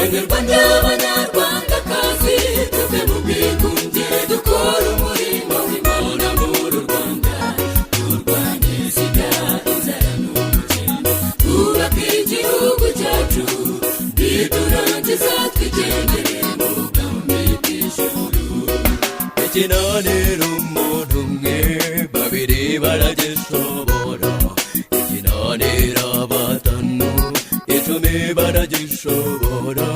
Banyarwanda, Banyarwandakazi, tuve mu bwigunge, dukore umurimo w'Imana muri Rwanda. Turwanye sida, inzara n'ubukene, twubake igihugu cyacu, niturangiza twigendere mu bwami bw'ijuru. Ikinanira umuntu umwe, babiri baragishobora. Ikinanira batanu, 10 baragishobora.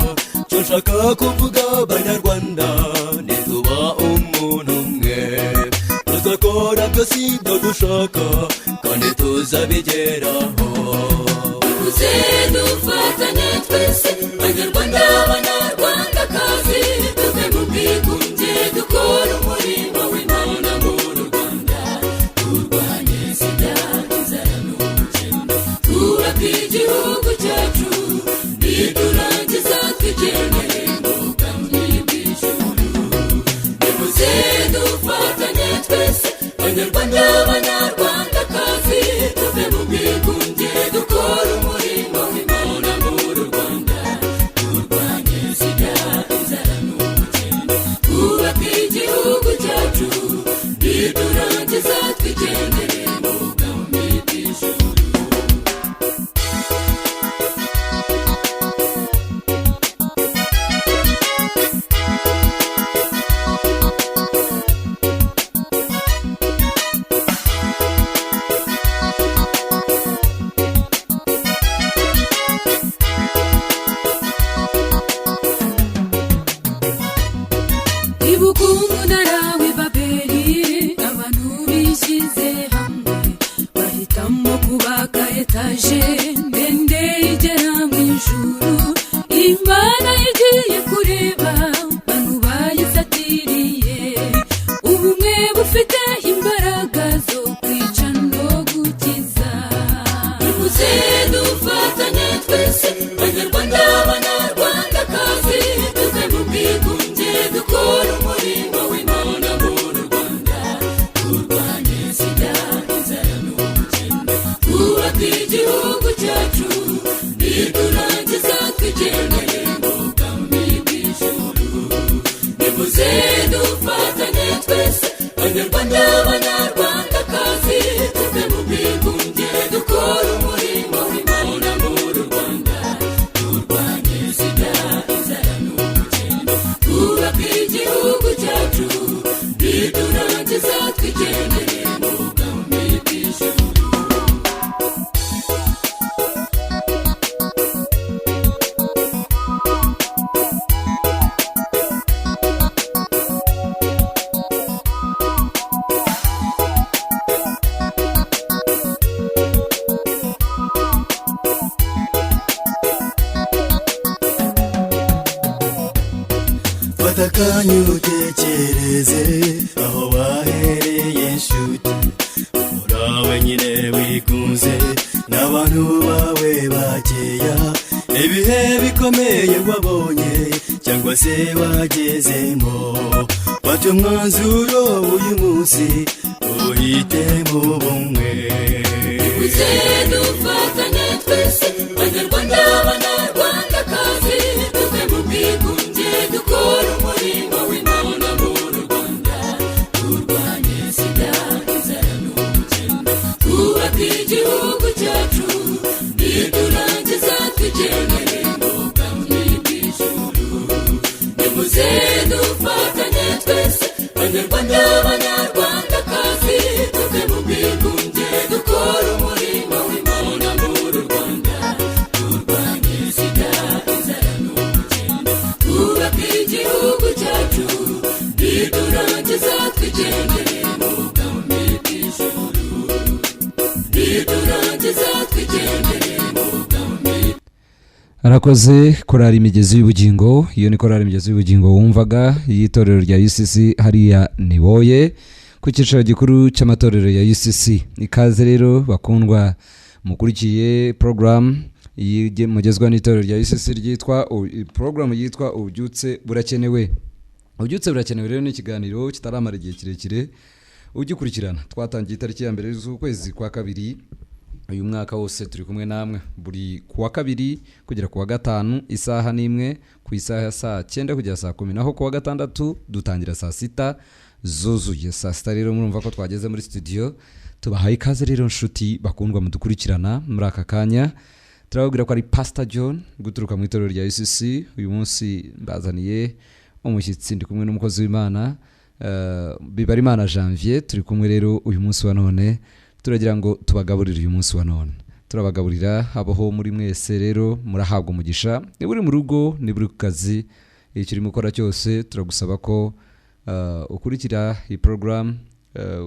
Cyo nshaka kuvuga, Banyarwanda, nituba umuntu umwe, tuzakora byose ibyo dushaka kandi tuzabigeraho. Tuze dufatanye twese, Banyarwanda, Banyarwandakazi, tuve mu bwigunge, dukore umurimo w'Imana muri Rwanda. Turwanye sida, inzara n'ubukene, twubake igihugu cyacu, niturangiza twigendere mu bwami bw'ijuru. Nimuze dufatanye twese, Banyarwanda, Banyarwandakazi, tuve mu bwigunge, dukore umurimo w'Imana muri Rwanda. Turwanye sida, inzara n'ubukene, twubake igihugu cyacu, niturangiza twigendere mu bwami bw'ijuru. Ibuka umunara w'i Babeli, abantu bishyize hamwe bahitamo kubaka etaje ndende igera mu ijuru. Imana igiye kureba, abantu bayifatiriye. Ubumwe bufite imbaraga zo kwica no gukiza. Nimuze dufatanye twese, Banyarwanda, Banyarwandakazi, tuve mu bwigunge, dukore umurimo w'Imana muri Rwanda. Turwanye sida, inzara n'ubukene, twubake igihugu cyacu, niturangiza twigendere mu bwami bw'ijuru. Nimuze dufatanye twese, Banyarwanda, Banyarwandakazi, tuve mu bwigunge, dukore umurimo w'Imana muri Rwanda. Turwanye sida, inzara n'ubukene, twubake igihugu cyacu, niturangiza twigendere mu bwami bw'ijuru. Fata akanya utekereze aho wahereye, inshuti. Uhora wenyine wigunze n'abantu bawe bakeya, ibihe bikomeye wabonye cyangwa se wagezemo. Fata umwanzuro uyu munsi, uhitemo ubumwe. Nimuze dufatanye twese, Banyarwanda, Banyarwandakazi, tuve mu bwigunge, dukore umurimo w'Imana muri Rwanda. Turwanye sida, inzara n'ubukene, twubake igihugu cyacu, niturangiza twigendere mu bwami bw'ijuru. Nimuze dufatanye twese, Banyarwanda, Banyarwandakazi, tuve mu bwigunge, dukore umurimo w'Imana muri Rwanda. Turwanye sida, inzara n'ubukene, twubake igihugu cyacu, niturangiza twigendere mu bwami bw'ijuru. Niturangiza twigendere mu bwami. Arakoze Korari Imigezi y'Ubugingo. Iyo ni Korari Imigezi y'Ubugingo wumvaga y'itorero rya UCC hariya Niboye ku cyicaro gikuru cy'amatorero ya UCC. Ikaze rero, bakundwa mukurikiye porogaramu mugezwa n'itorero rya UCC ryitwa porogaramu yitwa Ububyutse Burakenewe. Ububyutse Burakenewe rero ni ikiganiro kitaramara igihe kirekire ugikurikirana. Twatangiye itariki ya 1 z'ukwezi kwa 2. Uyu mwaka wose turi kumwe namwe buri kuwa kabiri kugera kuwa gatanu, isaha n'imwe ku isaha ya saa 9 kugera saa 10, naho kuwa gatandatu dutangira saa 6 zuzuye. Saa 6 rero murumva ko twageze muri studio. Tubahaye ikaze rero nshuti bakundwa mudukurikirana muri aka kanya. Turababwira ko ari Pastor John guturuka mu itorero rya UCC. Uyu munsi mbazaniye umushyitsi, ndi kumwe n'umukozi w'Imana Bibarimana Janvier. Turi kumwe rero uyu munsi wa none, turagira ngo tubagaburire uyu munsi wa none, turabagaburira abaho muri mwese. Rero murahabwa umugisha, niba uri mu rugo, niba uri ku kazi, icyo urimo ukora cyose, turagusaba ko ukurikira iyi porogaramu,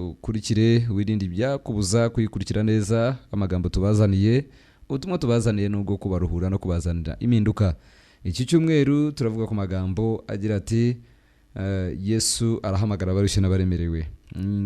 ukurikire wirinde ibyakubuza kuyikurikira neza. Amagambo tubazaniye, ubutumwa tubazaniye nubwo kubaruhura no kubazanira impinduka. Iki cyumweru turavuga ku magambo agira ati Yesu arahamagara abarushye n'abaremerewe.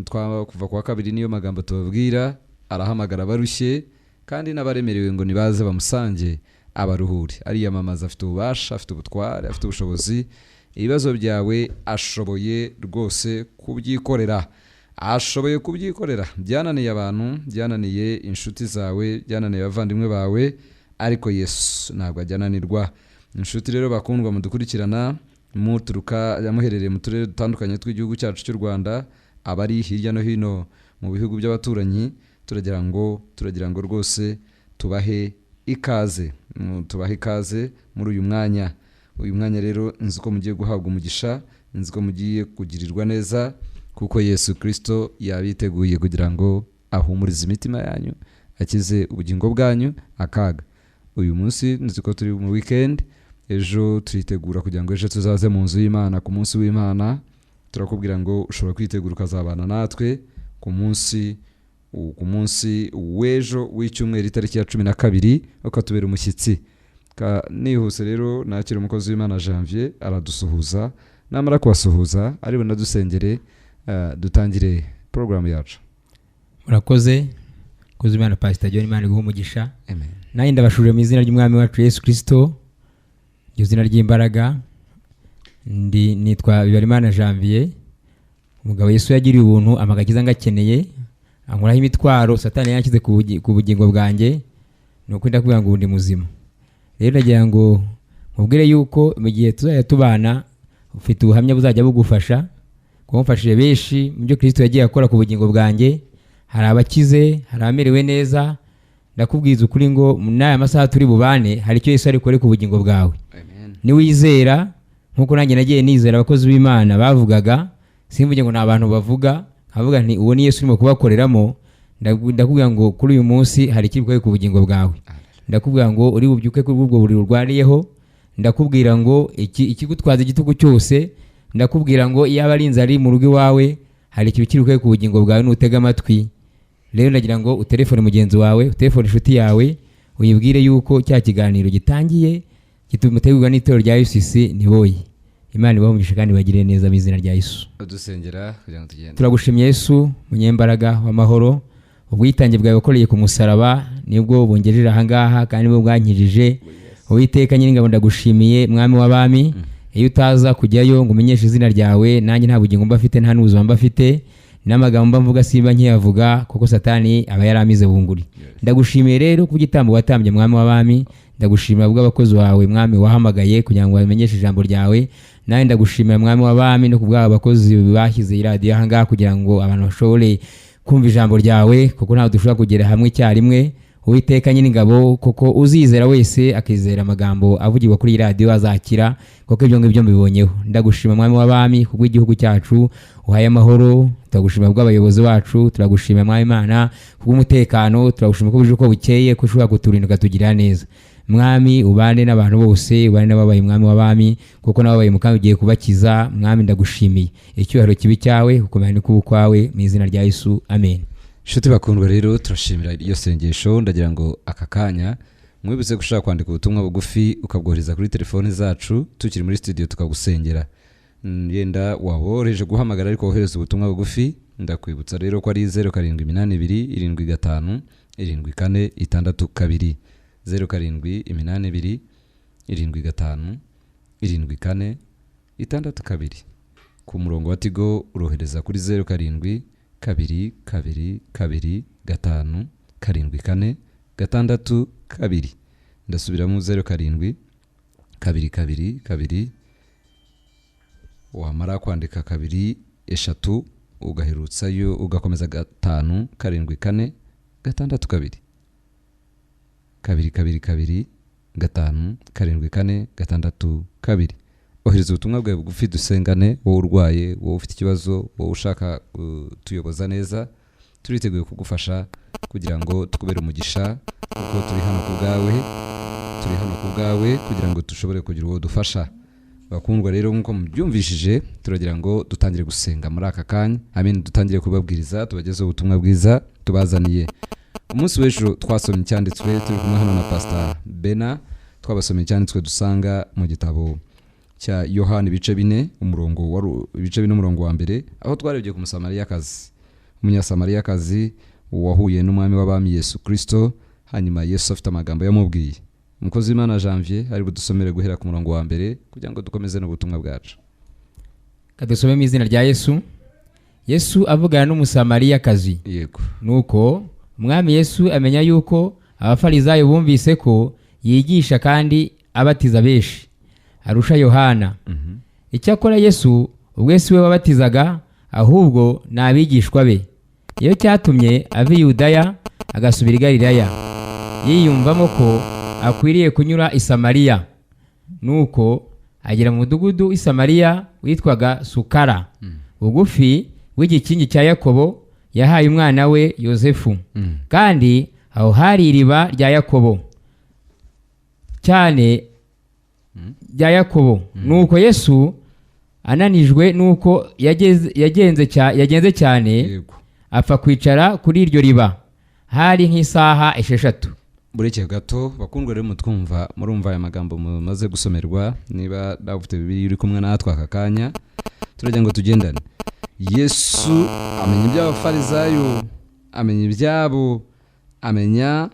Kuva kuwa kabiri niyo magambo tubabwira, arahamagara abarushye kandi n'abaremerewe ngo nibaze bamusange abaruhure. Ariyamamaza, afite ububasha, afite ubutware, afite ubushobozi. Ibibazo byawe ashoboye rwose kubyikorera, ashoboye kubyikorera. Byananiye abantu, byananiye inshuti zawe, byananiye abavandimwe bawe, ariko Yesu ntabwo ajyananirwa. Inshuti rero bakundwa mudukurikirana muturuka yamuherereye mu turere dutandukanye tw'igihugu cyacu cy'u Rwanda, abari hirya no hino mu bihugu by'abaturanyi, turagira ngo rwose tubahe ikaze, tubahe ikaze muri uyu mwanya. Uyu mwanya rero nzi ko mugiye guhabwa umugisha, nzi ko mugiye kugirirwa neza, kuko Yesu Kristo yabiteguye kugira ngo ahumurize imitima yanyu, akize ubugingo bwanyu akaga. Uyu munsi nzi ko turi mu weekend, ejo turitegura kugira ngo ejo tuzaze mu nzu y'Imana ku munsi w'Imana. Turakubwira ngo ushobora kwitegura ukazabana natwe ku munsi w'ejo w'icyumweru itariki ya 12, ukatubera umushyitsi. Nihuse rero nakira umukozi w'Imana Janvier, aradusuhuza, namara kubasuhuza ari bunadusengere dutangire porogaramu yacu. Murakoze mukozi w'Imana Pastor John, Imana iguhe umugisha. Amen. Nanjye ndabashurira mu izina ry'Umwami wacu Yesu Kristo, iryo zina ry'imbaraga. Ndi nitwa Bibarimana Janvier, umugabo Yesu yagiriye ubuntu amagakiza ngakeneye, ankuraho imitwaro Satani yanshyize ku bugingo bwanjye, nuko ndakubwira ngo ndi muzima. Rero ndagira ngo nkubwire yuko mu gihe tuzajya tubana ufite ubuhamya buzajya bugufasha, kuko mfashije benshi mu byo Kristo yagiye akora ku bugingo bwanjye. Hari abakize, hari abamerewe neza. Ndakubwiza ukuri ngo n'aya masaha turi bubane hari icyo Yesu ari bukore ku bugingo bwawe. Niwizera nkuko nanjye nagiye nizera abakozi b'Imana bavugaga, simvuge ngo ni abantu bavuga, nkavuga nti uwo ni Yesu urimo kubakoreramo. Ndakubwira ngo kuri uyu munsi hari icyo bukore ku bugingo bwawe. Ndakubwira ngo uri bubyuke kuri ubwo buriri urwariyeho. Ndakubwira ngo ikigutwaza igitugu cyose, ndakubwira ngo iyaba ari inzara iri mu rugo iwawe, hari ikintu kiri bukore ku bugingo bwawe nutega amatwi. Rero ndagira ngo utelefone mugenzi wawe, utelefone inshuti yawe, uyibwire yuko cya kiganiro gitangiye gitumutegurwa n'itorero rya UCC Niboye. Imana ibahe umugisha kandi bagire neza mu izina rya Yesu. Udusengera kugira ngo tugende. Turagushimye Yesu, munyembaraga w'amahoro, ubwitange bwawe wakoreye ku musaraba nibwo bungejeje aha ngaha kandi nibwo bwankijije. Uwiteka Nyiringabo ndagushimiye mwami w'abami. Iyo utaza kujyayo ngo umenyeshe izina ryawe, nanjye nta bugingo mba mfite, nta n'ubuzima mba mfite, n'amagambo mba mvuga simba nkiyavuga, kuko Satani aba yaramize bunguri. Ndagushimiye rero ku gitambo watambye mwami w'abami. Ndagushimira bw'abakozi bawe mwami wahamagaye kugira ngo bamenyeshe ijambo ryawe. Nawe ndagushimira mwami w'abami no kubw'aba bakozi bashyize iradiyo aha ngaha kugira ngo abantu bashobore kumva ijambo ryawe, kuko ntabwo dushobora kugera hamwe icyarimwe. Uwiteka Nyiringabo, kuko uzizera wese akizera amagambo avugirwa kuri radiyo azakira, kuko ibyo ngibyo mbibonyeho. Ndagushima mwami w'abami kubw'igihugu cyacu uhaye amahoro, turagushima bw'abayobozi bacu, turagushima mwami Imana kubw'umutekano, turagushima ko buje uko bukeye, ko ushobora kuturinda ukatugirira neza. Mwami ubane n'abantu bose, ubane n'ababaye mwami w'abami, kuko n'ababaye mukami ugiye kubakiza. Mwami ndagushimiye, icyubahiro kibi cyawe, gukomera ni kuba kwawe, mu izina rya Yesu, amen. Inshuti bakundwa rero turashimira iryo sengesho. Ndagira ngo aka kanya mwibutse ko ushaka kwandika ubutumwa bugufi ukabwohereza kuri telefoni zacu tukiri muri studio tukagusengera. Yenda waboroheje guhamagara ariko wohereza ubutumwa bugufi. Ndakwibutsa rero ko ari 0782 75 74 62, 0782 75 74 62. Ku murongo wa Tigo urohereza kuri 07 2 2 2 5 7 4 6 2. Ndasubiramo 0 7 2 2 2. Wamara kwandika 2 3 ugaherutsayo ugakomeza 5 7 4 6 2 2 2 2 5 7 4 6 2. Ohereza ubutumwa bwawe bugufi dusengane, wowe urwaye, wowe ufite ikibazo, wowe ushaka kutuyoboza neza, turiteguye kugufasha kugira ngo tukubere umugisha, kuko turi hano ku bwawe, turi hano ku bwawe kugira ngo dushobore kugira uwo dufasha. Bakundwa rero, nk'uko mubyumvishije, turagira ngo dutangire gusenga muri aka kanya, amen, dutangire kubabwiriza, tubagezeho ubutumwa bwiza tubazaniye. Umunsi w'ejo twasomye icyanditswe, turi kumwe hano na Pastor Bena, twabasomye icyanditswe dusanga mu gitabo cya Yohana ibice 4 umurongo wa ibice 4 umurongo wa 1, aho twarebye ku Musamariyakazi, umunyasamariyakazi wahuye n'umwami w'abami Yesu Kristo, hanyuma Yesu afite amagambo yamubwiye. Umukozi w'Imana Janvier ari budusomere guhera ku murongo wa 1 kugira ngo dukomeze n'ubutumwa bwacu. Kadusome mu izina rya Yesu. Yesu avugana n'Umusamariyakazi. Yego. Nuko Umwami Yesu amenya yuko Abafarisayo bumvise ko yigisha kandi abatiza benshi arusha Yohana. Icyakora Yesu ubwe si we wabatizaga, ahubwo ni abigishwa be. Iyo cyatumye ava i Yudaya agasubira i Galilaya, yiyumvamo ko akwiriye kunyura i Samariya. Nuko agera mu mudugudu w'i Samariya witwaga Sukara, bugufi w'igikingi cya Yakobo yahaye umwana we Yosefu. Kandi aho hari iriba rya Yakobo cyane rya Yakobo. Nuko Yesu ananijwe nuko yagenze cyane, Yego. apfa kwicara kuri iryo riba. Hari nk'isaha 6. Bureke gato, bakundwa rero mutwumva, murumva aya magambo mumaze gusomerwa, niba nawe ufite Bibiliya uri kumwe natwe aka kanya, turagira ngo tugendane. Yesu amenya iby'Abafarisayo, amenya ibyabo, amenya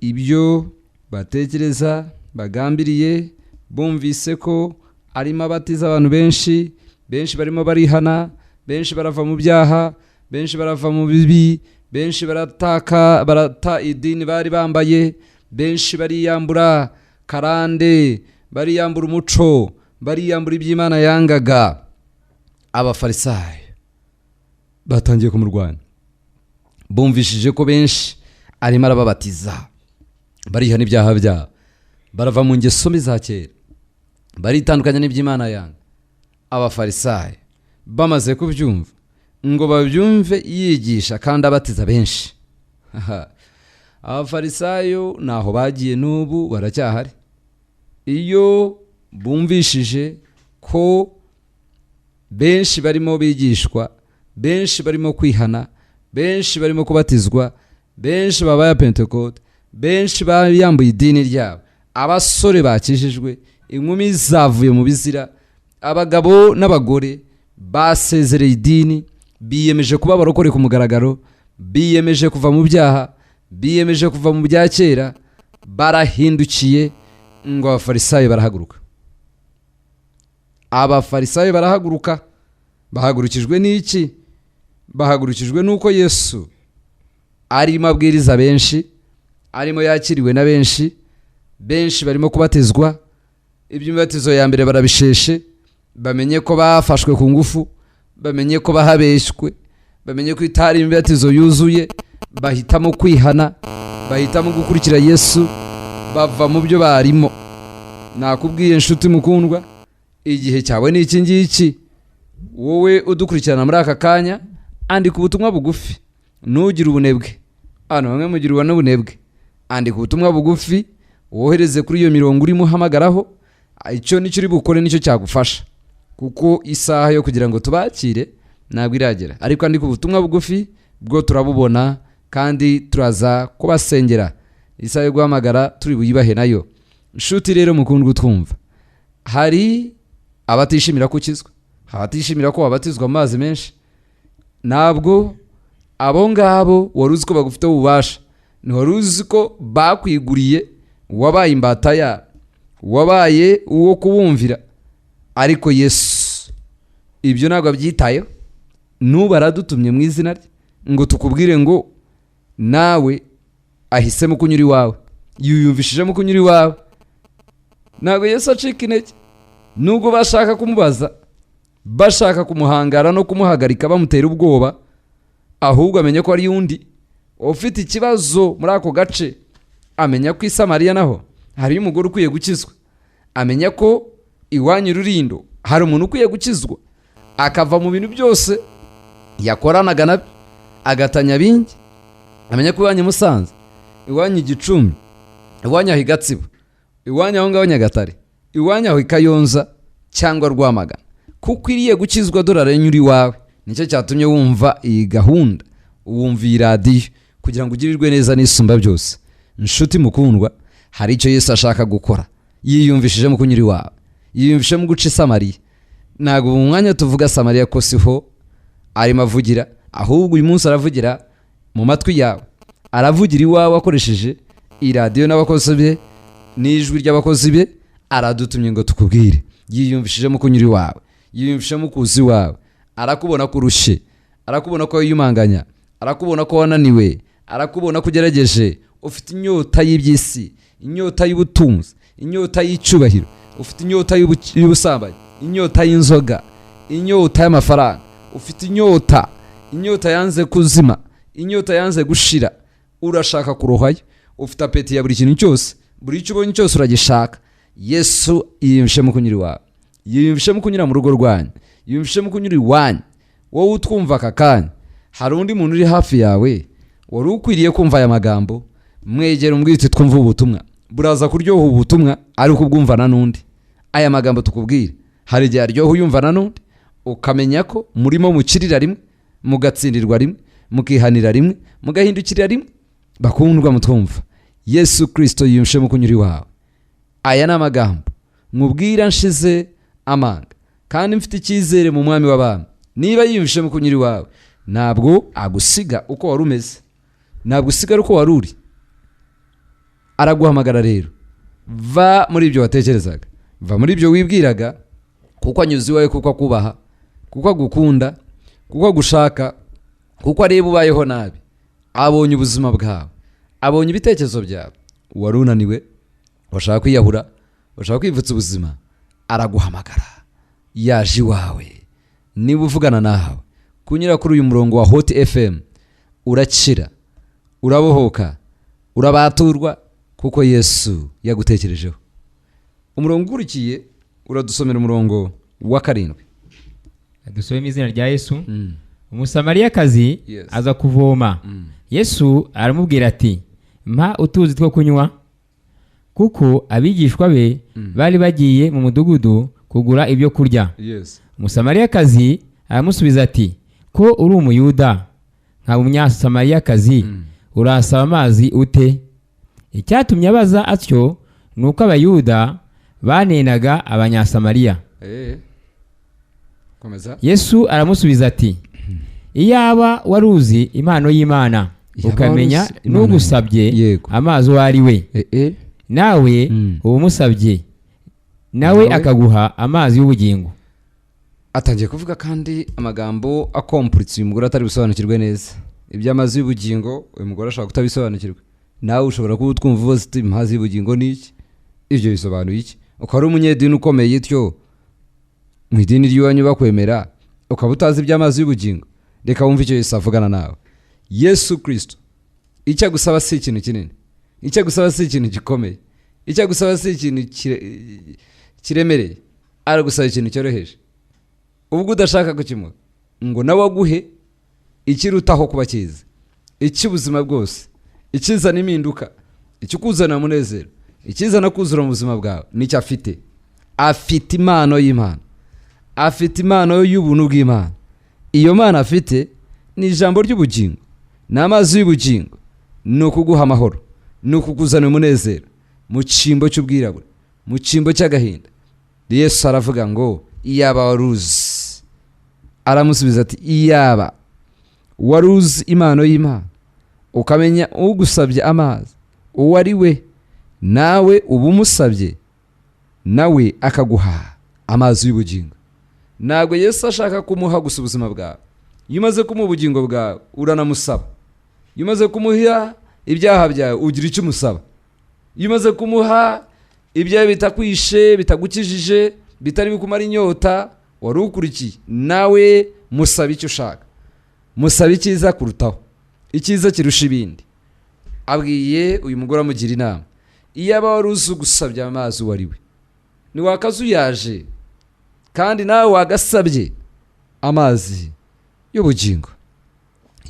ibyo batekereza, bagambiriye, bumvise ko arimo abatiza abantu benshi, benshi barimo barihana, benshi barava mu byaha, benshi barava mu bibi, benshi barataka, barata idini bari bambaye, benshi bariyambura karande, bariyambura umuco, bariyambura iby'Imana yangaga. Abafarisayo batangiye kumurwanya, bumvishije ko benshi arimo arababatiza, barihana ibyaha byabo, barava mu ngeso mbi za kera, baritandukanya n'iby'Imana yanga. Abafarisayo bamaze kubyumva, ngo babyumve yigisha kandi abatiza benshi. Abafarisayo naho bagiye n'ubu baracyahari. Iyo bumvishije ko benshi barimo bigishwa, benshi barimo kwihana, benshi barimo kubatizwa, benshi babaye Pentecote, benshi bayambuye idini ryabo, abasore bakijijwe, inkumi zavuye mu bizira, abagabo n'abagore basezereye idini, biyemeje kuba abarokore ku mugaragaro, biyemeje kuva mu byaha, biyemeje kuva mu bya kera, barahindukiye. Ngo Abafarisayo barahaguruka. Abafarisayo barahaguruka. Bahagurukijwe n'iki? Bahagurukijwe n'uko Yesu arimo abwiriza benshi, arimo yakiriwe na benshi, benshi barimo kubatizwa. Iby'imibatizo ya mbere barabisheshe, bamenye ko bafashwe ku ngufu, bamenye ko bahabeshywe, bamenye ko itari imibatizo yuzuye, bahitamo kwihana, bahitamo gukurikira Yesu, bava mu byo barimo. Nakubwiye nshuti mukundwa, igihe cyawe ni iki ngiki. Wowe udukurikirana muri aka kanya, andika ubutumwa bugufi, ntugire ubunebwe. Hano bamwe mugirwa n'ubunebwe. Andika ubutumwa bugufi wohereze kuri iyo mirongo urimo uhamagaraho. Icyo nicyo uri bukore, nicyo cyagufasha, kuko isaha yo kugira ngo tubakire ntabwo iragera. Ariko andika ubutumwa bugufi bwo turabubona kandi turaza kubasengera. Isaha yo guhamagara turi buyibahe nayo. Nshuti rero mukundwa utwumva, hari abatishimira ko ukizwa, abatishimira ko wabatizwa mu mazi menshi. Ntabwo abo ngabo wari uzi ko bagufiteho ububasha, ntiwari uzi ko bakwiguriye, wabaye imbata yabo, wabaye uwo kubumvira. Ariko Yesu ibyo ntabwo abyitayeho. N'ubu aradutumye mu izina rye ngo tukubwire ngo nawe Ahisemo kunyura iwawe, yiyumvishijemo kunyura iwawe. Ntabwo Yesu acika intege nubwo bashaka kumubaza, bashaka kumuhangara no kumuhagarika bamutera ubwoba, ahubwo amenya ko ari undi ufite ikibazo muri ako gace. Amenya ko i Samariya naho hariyo umugore ukwiye gukizwa, amenya ko iwanyu Rurindo hari umuntu ukwiye gukizwa, akava mu bintu byose yakoranaga nabyo agatanya bingi. Amenya ko iwanyu Musanze, iwanyu Gicumbi, iwanyu aho i Gatsibo, iwanyu aho ngaho Nyagatare, iwanyu aho i Kayonza cyangwa Rwamagana, kuko iriye gukizwa. Dore arenyura iwawe. Nicyo cyatumye wumva iyi gahunda, wumva iyi radiyo, kugira ngo ugirirwe neza n'Isumba byose. Inshuti mukundwa, hari icyo Yesu ashaka gukora. Yiyumvishijemo kunyura iwawe, yiyumvishemo guca i Samariya. Ntabwo mu mwanya tuvuga Samariya ko siho arimo avugira, ahubwo uyu munsi aravugira mu matwi yawe, aravugira iwawe akoresheje iradiyo n'abakozi be n'ijwi ry'abakozi be. Aradutumye ngo tukubwire. Yiyumvishijemo kunyura iwawe, yiyumvishemo kuza iwawe. Arakubona ko urushye, arakubona ko wiyumanganya, arakubona ko wananiwe, arakubona ko ugerageje, ufite inyota y'iby'isi, inyota y'ubutunzi, inyota y'icyubahiro, ufite inyota y'ubusambanyi, inyota y'inzoga, inyota y'amafaranga, ufite inyota, inyota yanze kuzima, inyota yanze gushira. Urashaka kurohayo, ufite appétit ya buri kintu cyose, buri icyo ubonye cyose uragishaka. Yesu yiyumvishemo kunyura iwawe, yiyumvishemo kunyura mu rugo rwanyu, yiyumvishemo kunyura iwanyu. Wowe utwumva aka kanya, hari undi muntu uri hafi yawe wari ukwiriye kumva aya magambo. Mwegera umbwire uti: "Twumve ubutumwa." Buraza kuryoha ubutumwa ari ukubwumvana n'undi. Aya magambo tukubwira hari igihe aryoha uyumvana n'undi, ukamenya ko murimo mukirira rimwe, mugatsindirwa rimwe, mukihanira rimwe, mugahindukirira rimwe. Bakundwa mutwumva, Yesu Kirisito yiyumvishemo kunyura iwawe. Aya ni amagambo nkubwira nshize amanga kandi mfite icyizere mu Mwami w'abami. Niba yiyumvishemo kunyura iwawe, ntabwo agusiga uko wari umeze, ntabwo usigara uko wari uri. Araguhamagara rero, va muri ibyo watekerezaga, va muri ibyo wibwiraga, kuko anyuze iwawe, kuko akubaha, kuko agukunda, kuko agushaka, kuko areba ubayeho nabi. Abonye ubuzima bwawe, abonye ibitekerezo byawe, wari unaniwe, washaka kwiyahura, washaka kwivutsa ubuzima. Araguhamagara, yaje iwawe. Niba uvugana nawe kunyura kuri uyu murongo wa Hot FM, urakira, urabohoka, urabaturwa, kuko Yesu yagutekerejeho. Umurongo ukurikiye uradusomera umurongo wa 7. Dusome izina rya Yesu. Umusamariyakazi aza kuvoma. Yesu aramubwira ati: "Mpa utuzi two kunywa," kuko abigishwa be bari bagiye mu mudugudu kugura ibyo kurya. Umusamariyakazi aramusubiza ati: "Ko uri Umuyuda nkaba Umunyasamariyakazi, urasaba amazi ute?" Icyatumye abaza atyo ni uko Abayuda banenaga Abanyasamariya. Komeza. Yesu aramusubiza ati: "Iyaba wari uzi impano y'Imana, Iyaba ukamenya wari uzi impano. n'ugusabye amazi uwo ari we, nawe uba umusabye, nawe akaguha amazi y'ubugingo." Atangiye kuvuga kandi amagambo akompuritse uyu mugore atari busobanukirwe neza. Iby'amazi y'ubugingo uyu mugore ashobora kutabisobanukirwa. Nawe ushobora kuba utwumva ubaza uti: "Amazi y'ubugingo ni iki? Ibyo bisobanuye iki?" Ukaba ari umunyedini ukomeye ityo mu idini ry'iwanyu bakwemera, ukaba utazi iby'amazi y'ubugingo. Reka wumve icyo Yesu avugana nawe. Yesu Kirisito icyo agusaba si ikintu kinini, icyo agusaba si ikintu gikomeye, icyo agusaba si ikintu kiremereye. Aragusaba ikintu cyoroheje. Ubwo udashaka kukimuha ngo nawe aguhe ikirutaho kuba cyiza, icy'ubuzima bwose, ikizana impinduka, ikikuzanira umunezero, ikizana kuzura mu buzima bwawe, nicyo afite. Afite impano y'Imana, afite impano y'ubuntu bw'Imana. Iyo mpano afite ni ijambo ry'ubugingo, ni amazi y'ubugingo, ni ukuguha amahoro, ni ukukuzanira umunezero mu cyimbo cy'ubwirabure, mu cyimbo cy'agahinda. Yesu aravuga ngo: "Iyaba wari uzi." Aramusubiza ati: "Iyaba wari uzi impano y'Imana, ukamenya ugusabye amazi uwo ari we, nawe uba umusabye, nawe akaguha amazi y'ubugingo." Ntabwo Yesu ashaka kumuha gusa ubuzima bwawe. Iyo umaze kumuha ubugingo bwawe, uranamusaba. Iyo umaze kumuha Ibyaha byawe ugira icyo umusaba. Iyo umaze kumuha ibyawe bitakwishe, bitagukijije, bitari bikumara inyota wari ukurikiye, nawe musaba icyo ushaka, musaba icyiza kurutaho, icyiza kirusha ibindi. Abwiye uyu mugore, amugira inama: iyo aba wari uzi ugusabye amazi uwo ari we, ntiwakazuyaje, kandi nawe wagasabye amazi y'ubugingo.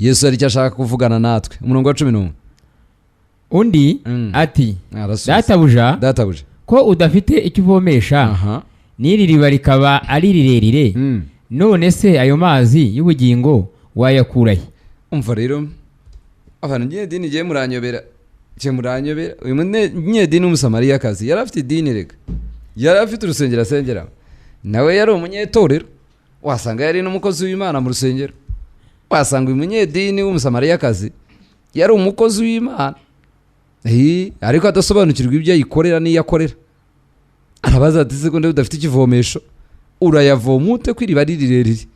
Yesu hari icyo ashaka kuvugana natwe. Umurongo wa 11. Undi ati: Arasubiza. "Databuja, Databuja, ko udafite icyo uvomesha, n'iri riba rikaba ari rirerire, none se ayo mazi y'ubugingo wayakura he?" Umva rero, abantu nyedini igiye muranyobera, igiye muranyobera. Uyu munyedini w'Umusamariyakazi yari afite idini, reka, yari afite urusengero asengeramo, nawe yari umunyetorero, wasanga yari n'umukozi w'Imana mu rusengero. Wasanga uyu munyedini w'Umusamariyakazi yari umukozi w'Imana, ariko adasobanukirwa ibyo ayikorera n'iyo akorera. Arabaza ati: "Se ko udafite ikivomesho, urayavoma ute ko iriba ari rirerire?"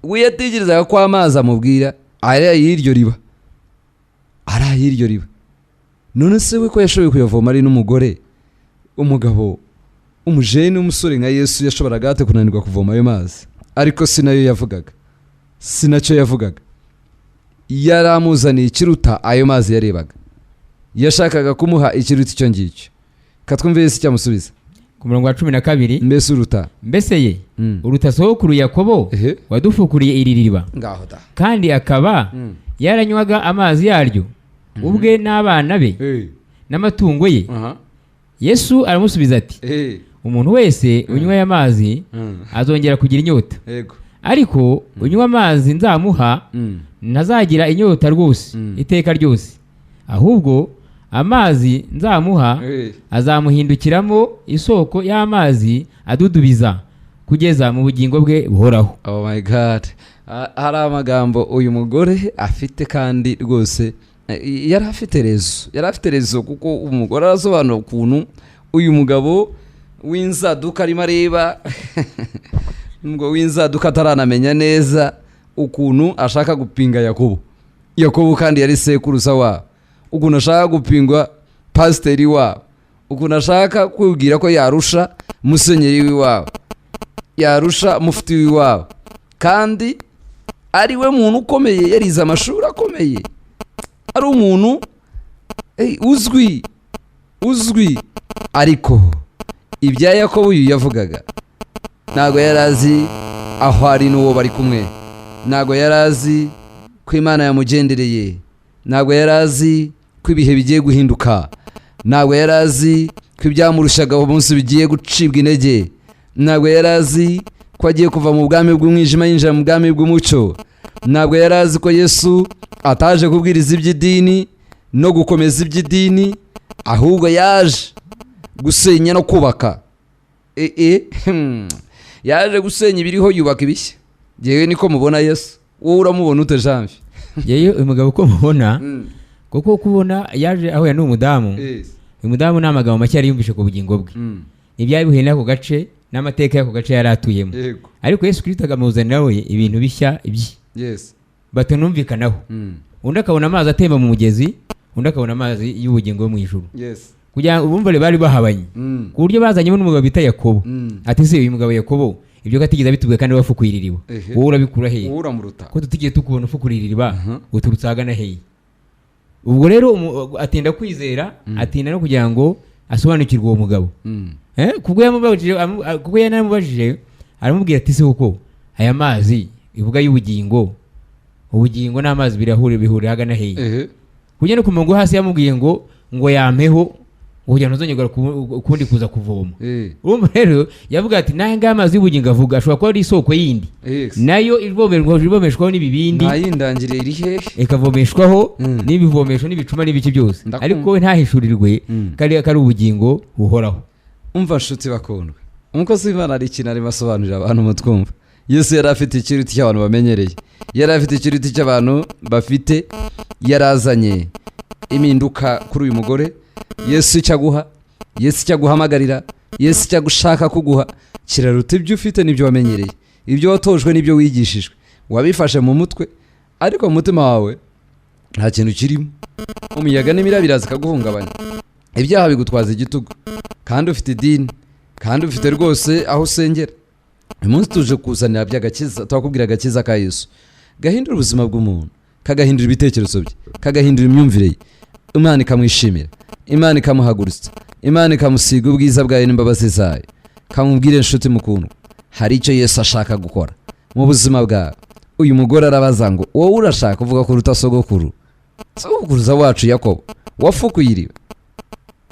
We yatekerezaga ko amazi amubwira ari ay'iryo riba, ari ay'iryo riba. None se we ko yashoboye kuyavoma ari n'umugore, umugabo, umujene w'umusore nka Yesu yashoboraga ate kunanirwa kuvoma ayo mazi? Ariko si nayo yavugaga, si nacyo yavugaga. Yari amuzaniye ikiruta ayo mazi yarebaga, yashakaga kumuha ikiruta icyo ngicyo. Katwumve Yesu icyamusubiza. Ku murongo wa 12. Mbese uruta "Mbese ye, uruta sogokuru Yakobo, wadufukuriye iri riba, Ngaho da. kandi akaba yaranywaga amazi yaryo ubwe n'abana be n'amatungo ye?" Yesu aramusubiza ati: "Umuntu wese unywa aya mazi azongera kugira inyota, ariko unywa amazi nzamuha ntazagira inyota rwose iteka ryose, ahubwo amazi nzamuha azamuhindukiramo isoko y'amazi adudubiza kugeza mu bugingo bwe buhoraho." Oh my God. Hari amagambo uyu mugore afite, kandi rwose yari afite raison, yari afite raison, kuko umugore arasobanura ukuntu uyu mugabo w'inzaduka arimo areba, ngo w'inzaduka ataranamenya neza ukuntu ashaka gupinga Yakobo. Yakobo kandi yari sekuruza wabo. Ukuntu ashaka gupingwa pasiteri wabo, ukuntu ashaka kwibwira ko yarusha musenyeri w'iwabo, yarusha mufti w'iwabo, kandi ari we muntu ukomeye, yarize amashuri akomeye, ari umuntu uzwi uzwi. Ariko ibya Yakobo uyu yavugaga, ntabwo yari azi aho ari n'uwo bari kumwe, ntabwo yari azi ko Imana yamugendereye, ntabwo yari azi ko ibihe bigiye guhinduka, ntabwo yari azi ko ibyamurushaga umunsi bigiye gucibwa intege, ntabwo yari azi ko agiye kuva mu bwami bw'umwijima yinjira mu bwami bw'umucyo, ntabwo yari azi ko Yesu ataje kubwiriza iby'idini no gukomeza iby'idini, ahubwo yaje gusenya no kubaka. Yaje gusenya ibiriho, yubaka ibishya. Yewe, niko mubona Yesu. Wowe uramubona ute, Janvier? Yewe, uyu mugabo uko mubona, kuko kubona yaje ahuye n'umudamu, uyu mudamu ni amagambo make yari yumvishe ku bugingo bwe, ibyari bihuye n'ako gace n'amateka y'ako gace yari atuyemo, ariko Yesu Kirisito akamuzanira we ibintu bishya ibye batanumvikanaho. Undi akabona amazi atemba mu mugezi, undi akabona amazi y'ubugingo yo mu ijuru, kugira ngo bumve bari bahabanye, ku buryo bazanyemo n'umugabo bita Yakobo. Ati: "Se uyu mugabo Yakobo, ibyo ko atigeze abitubwiye kandi wafukuye iriba, wowe urabikura hehe, Wowe uramuruta?" ko tutigeze tukubona ufukura iriba, uturutse ahagana hehe?" Ubwo rero atinda kwizera, atinda no kugira ngo asobanukirwe uwo mugabo. Kubwo yanamubajije, aramubwira ati: "Se koko aya mazi ivuga y'ubugingo, ubugingo n'amazi birahurira, bihurira ahagana hehe?" Kujya no ku murongo wo hasi yamubwiye ngo yampeho kugira ngo ntazongere ukundi kuza kuvoma. Urumva rero yavuga ati: "N'aya ngaya amazi y'ubugingo avuga ashobora kuba ari isoko yindi, nayo ivomeshwaho n'ibibindi." Ntayindangire, iri hehe? Ikavomeshwaho n'ibivomesho n'ibicuma n'ibiki byose, Ndakumva. ariko we ntahishurirwe kari ari ubugingo buhoraho. Umva nshuti bakundwa, umukozi w'Imana hari ikintu arimo asobanurira abantu mutwumva. Yesu yari afite ikiruti cy'abantu bamenyereye, yari afite ikiruti cy'abantu bafite, yarazanye impinduka kuri uyu mugore. Yesu icyo aguha, Yesu icyo aguhamagarira, Yesu icyo agushaka kuguha kiraruta ibyo ufite n'ibyo wamenyereye, ibyo watojwe n'ibyo wigishijwe, wabifashe mu mutwe, ariko mu mutima wawe Nta kintu kirimo. Umuyaga n'imirabire biraza ikaguhungabanya, ibyaha bigutwaza igitugu, kandi ufite idini, kandi ufite rwose aho usengera. Uyu munsi tuje kuzanira by'agakiza, turakubwira agakiza ka Yesu gahindura ubuzima bw'umuntu, kagahindura ibitekerezo bye, kagahindura imyumvire ye. Imana ikamwishimira, Imana ikamuhagurutsa, Imana ikamusiga ubwiza bwayo n'imbabazi zayo. Kamubwire inshuti mukundwa, hari icyo Yesu ashaka gukora mu buzima bwawe. Uyu mugore arabaza ngo: "Wowe urashaka kuvuga ko uruta sogokuru, sogokuruza wacu Yakobo, wafukuye iriba,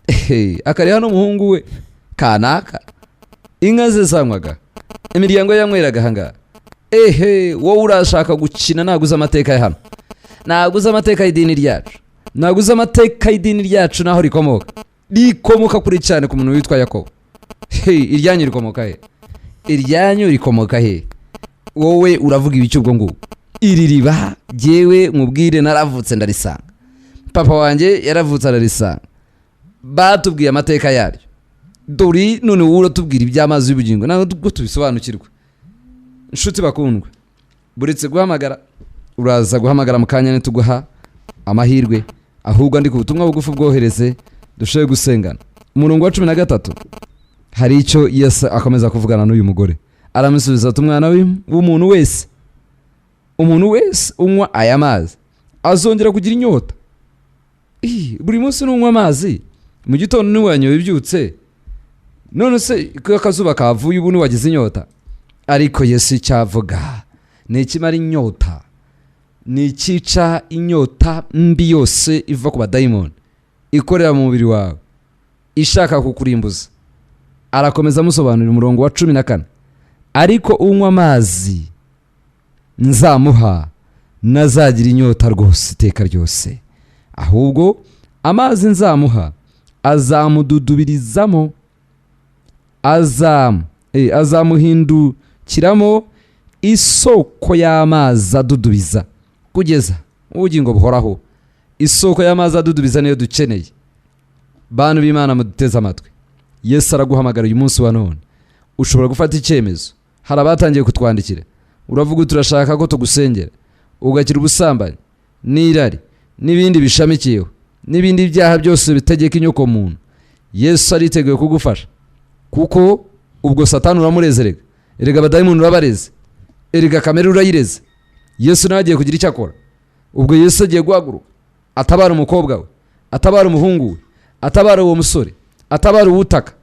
Ehe, akariha n'umuhungu we kanaka? Inka ze zanywaga, imiryango ye yanyweraga ahangaha. Ehe, wowe urashaka gukina? Ntabwo uzi amateka ya hano, ntabwo uzi amateka y'idini ryacu, ntabwo uzi amateka y'idini ryacu n'aho rikomoka. Rikomoka kure cyane, ku muntu witwa Yakobo. Hey, iryanyu rikomoka he? Iryanyu rikomoka he? Wowe uravuga ibiki ubwo ngubwo? Iri riba, jyewe nkubwire, naravutse ndarisanga, papa wanjye yaravutse ararisanga, batubwiye amateka yaryo. Dore none wowe uratubwira iby'amazi y'ubugingo, ntabwo tubisobanukirwa." Inshuti bakundwa, buretse guhamagara, uraza guhamagara mu kanya nituguha amahirwe. Ahubwo andika ubutumwa bugufi, bwohereze, dushobore gusengana. Umurongo wa 13, hari icyo Yesu akomeza kuvugana n'uyu mugore. Aramusubiza ati: "Umwana w'umuntu wese, umuntu wese unywa aya mazi azongera kugira inyota." Ih, buri munsi nunywa amazi mu gitondo, ntiwanyoye ubyutse, none se ko akazuba kavuye ubu ntiwagize inyota? Ariko Yesu icyo avuga ni ikimara inyota, ni icyica inyota mbi yose iva ku badayimoni ikorera mu mubiri wawe, ishaka kukurimbuza. Arakomeza amusobanurira umurongo wa 14: "Ariko unywa amazi nzamuha ntazagira inyota rwose iteka ryose, ahubwo amazi nzamuha azamududubirizamo, azamuhindukiramo isoko y'amazi adudubiza kugeza ubugingo buhoraho." Isoko y'amazi adudubiza niyo dukeneye. Bantu b'Imana muduteze amatwi, Yesu araguhamagara uyu munsi wa none. Ushobora gufata icyemezo. Hari abatangiye kutwandikira. Uravuga uti urashaka ko tugusengera ugakira ubusambanyi n'irari n'ibindi bishamikiyeho n'ibindi byaha byose bitegeka inyoko muntu. Yesu ariteguye kugufasha, kuko ubwo Satani uramureze rega, erega abadayimoni urabareze, erega kamere urayireze. Yesu nawe agiye kugira icyo akora. Ubwo Yesu agiye guhaguruka atabara umukobwa we, atabara umuhungu we, atabara uwo musore, atabara uwutaka,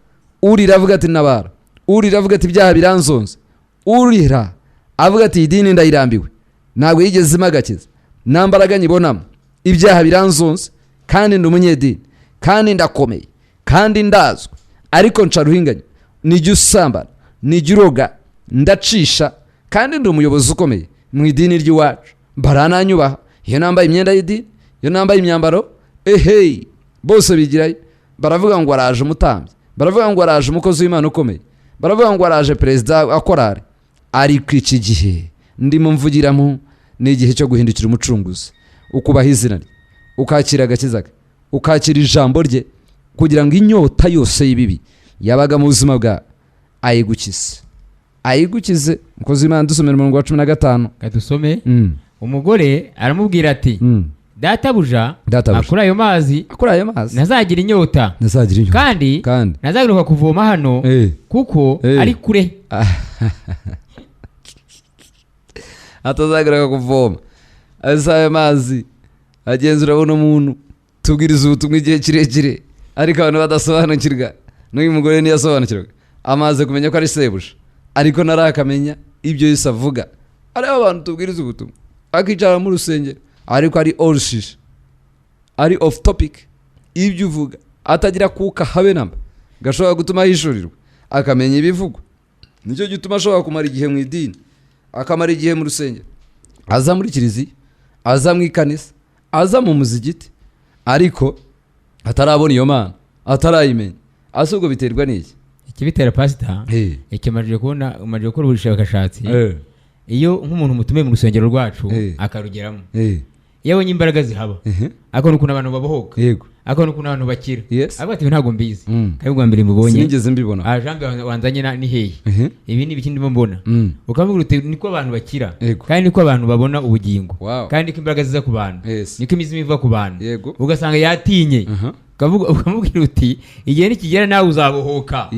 urira avuga ati: "Nabara." Urira avuga ati: "Ibyaha biranzonze." Urira avuga ati: "Iyi dini ndayirambiwe, ntabwo yigeze imagakiza, nta mbaraga nyibonamo, ibyaha biranzonze, kandi ndi umunyedini, kandi ndakomeye, kandi ndazwi, ariko nca ruhinganye, nijya usambana, nijya uroga, ndacisha, kandi ndi umuyobozi ukomeye mu idini ry'iwacu, barananyubaha iyo nambaye imyenda y'idini, iyo nambaye imyambaro, eheyi, bose bigirayo, baravuga ngo araje umutambyi, baravuga ngo araje umukozi w'Imana ukomeye, baravuga ngo araje perezida wa korari. Ariko iki gihe ndimo mvugiramo ni igihe cyo guhindukira Umucunguzi, ukubaha izina rye, ukakira agakiza ke, ukakira ijambo rye, kugira ngo inyota yose y'ibibi yabaga mu buzima bwawe ayigukize, ayigukize." Umukozi w'Imana, dusomera umurongo wa 15. Kadusome. Umugore aramubwira ati: "Databuja, Databuja. kuri ayo mazi Kuri ayo mazi ntazagira inyota, ntazagira inyota, kandi kandi ntazagaruka kuvoma hano, kuko ari kure." Atazagaruka kuvoma ese ayo mazi agenza. Urabona umuntu tubwiriza ubutumwa igihe kirekire, ariko abantu badasobanukirwa. N'uyu mugore ntiyasobanukirwa. Amaze kumenya ko ari sebuja, ariko ntarakamenya ibyo Yesu avuga. Hariho abantu tubwiriza ubutumwa akicara mu rusengero, ariko ari orushishe, ari off topic, ibyo uvuga atagira kuka habe namba gashobora gutuma ahishurirwa akamenya ibivugwa. Nicyo gituma ashobora kumara igihe mu idini, akamara igihe mu rusengero, aza muri kiliziya, aza mu ikanisa, aza mu muzigiti, ariko atarabona iyo Mana, atarayimenya. Ase ubwo biterwa n'iki? Ikibitera, pasita, ikimajije kubona, umajije gukora ubushakashatsi, iyo nk'umuntu mutumiye mu rusengero rwacu, akarugeramo, iyo abonye imbaraga zihaba, akabona ukuntu abantu babohoka, Akabona ukuntu abantu bakira. Avuga ati, "Ibi ntabwo mbizi." Kandi ubwa mbere mubonye. Sinigeze mbibona. Ah, Jean Pierre wanzanye ni hehe? Ibi ni ibiki ndimo mbona? Ukamubwira uti niko abantu bakira. Kandi niko abantu babona ubugingo. Kandi niko imbaraga ziza ku bantu. Niko imizimu iva ku bantu. Ugasanga yatinye. Ukamubwira uti igihe nikigera nawe uzabohoka.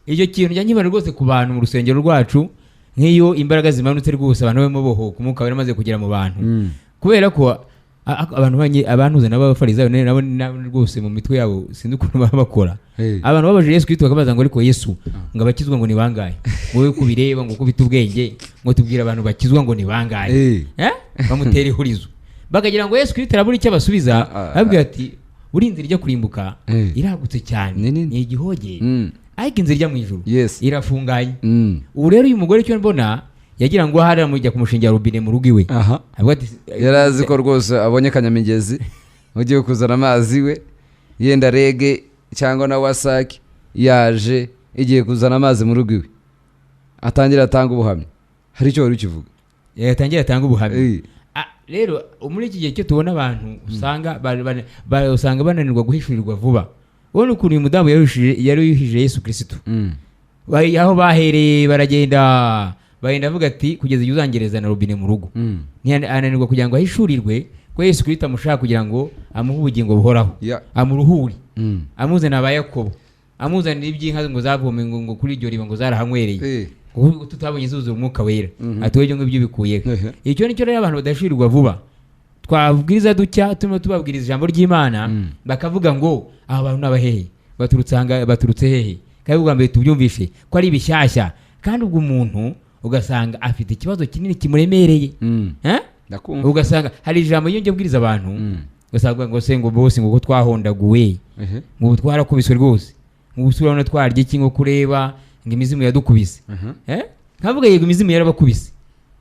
Icyo kintu njya nkibona rwose ku bantu mu rusengero rwacu, nk'iyo imbaraga zimanutse rwose, abantu barimo bohoka, umwuka wari umaze kugera mu bantu. Kubera ko abantu abantuza nabo abafarisayo nabo rwose mu mitwe yabo sinzi ukuntu baba bakora. Abantu babajije Yesu Kristo bakabaza ngo, ariko Yesu, ngo abakizwa ngo ni bangahe? Wowe kubireba ngo ukubite ubwenge, ngo tubwire abantu bakizwa ngo ni bangahe? Eh? Bamutera ihurizo, bakagira ngo Yesu Kristo arabura icyo abasubiza. Ababwira ati buri inzira ijya kurimbuka iragutse cyane, Ni nini. ni igihogere, ariko inzira ijya mu ijuru irafunganye. Ubu rero uyu mugore, icyo mbona, yagira ngo ahari amujya kumushingira robine mu rugo iwe. Avuga ati, Yari azi ko rwose abonye kanyamigezi ugiye kuzana amazi we, yenda REG cyangwa na WASAC yaje igiye kuzana amazi mu rugo iwe, atangira atanga ubuhamya. Hari icyo wari ukivuga? Yatangira atanga ubuhamya. Rero muri iki gihe cyo tubona abantu usanga usanga bananirwa guhishurirwa vuba. Ubona ukuntu uyu mudamu yaruhije Yesu Kristo. Aho bahereye baragenda bagenda, avuga ati kugeza igihe uzangereza na robine mu rugo. Ananirwa kugira ngo ahishurirwe ko Yesu Kristo amushaka kugira ngo amuhe ubugingo buhoraho, amuruhure, amuzana aba Yakobo, amuzanira iby'inka ngo zavome ngo kuri iryo riba ngo zarahanywereye, kuko tutabonye zuzura umwuka wera. Ati wowe ibyo ngibyo bikuyeho. Icyo nicyo rero, abantu badashirirwa vuba. Twabwiriza dutya, turimo tubabwiriza ijambo ry'Imana, bakavuga ngo aba bantu n'abahehe, baturutse ahanga, baturutse hehe? Kandi ubwa mbere tubyumvishe ko ari bishyashya. Kandi ubwo umuntu ugasanga afite ikibazo kinini kimuremereye. Eh? Ndakumva. Ugasanga hari ijambo iyo njya bwiriza abantu, ugasanga ngo se ngo bose ngo ko twahondaguwe, ngo ubu twarakubiswe rwose, ngo ubu urabona twarya iki, ngo kureba ngo imizimu yadukubise. Eh? Nkavuga yego, imizimu yarabakubise,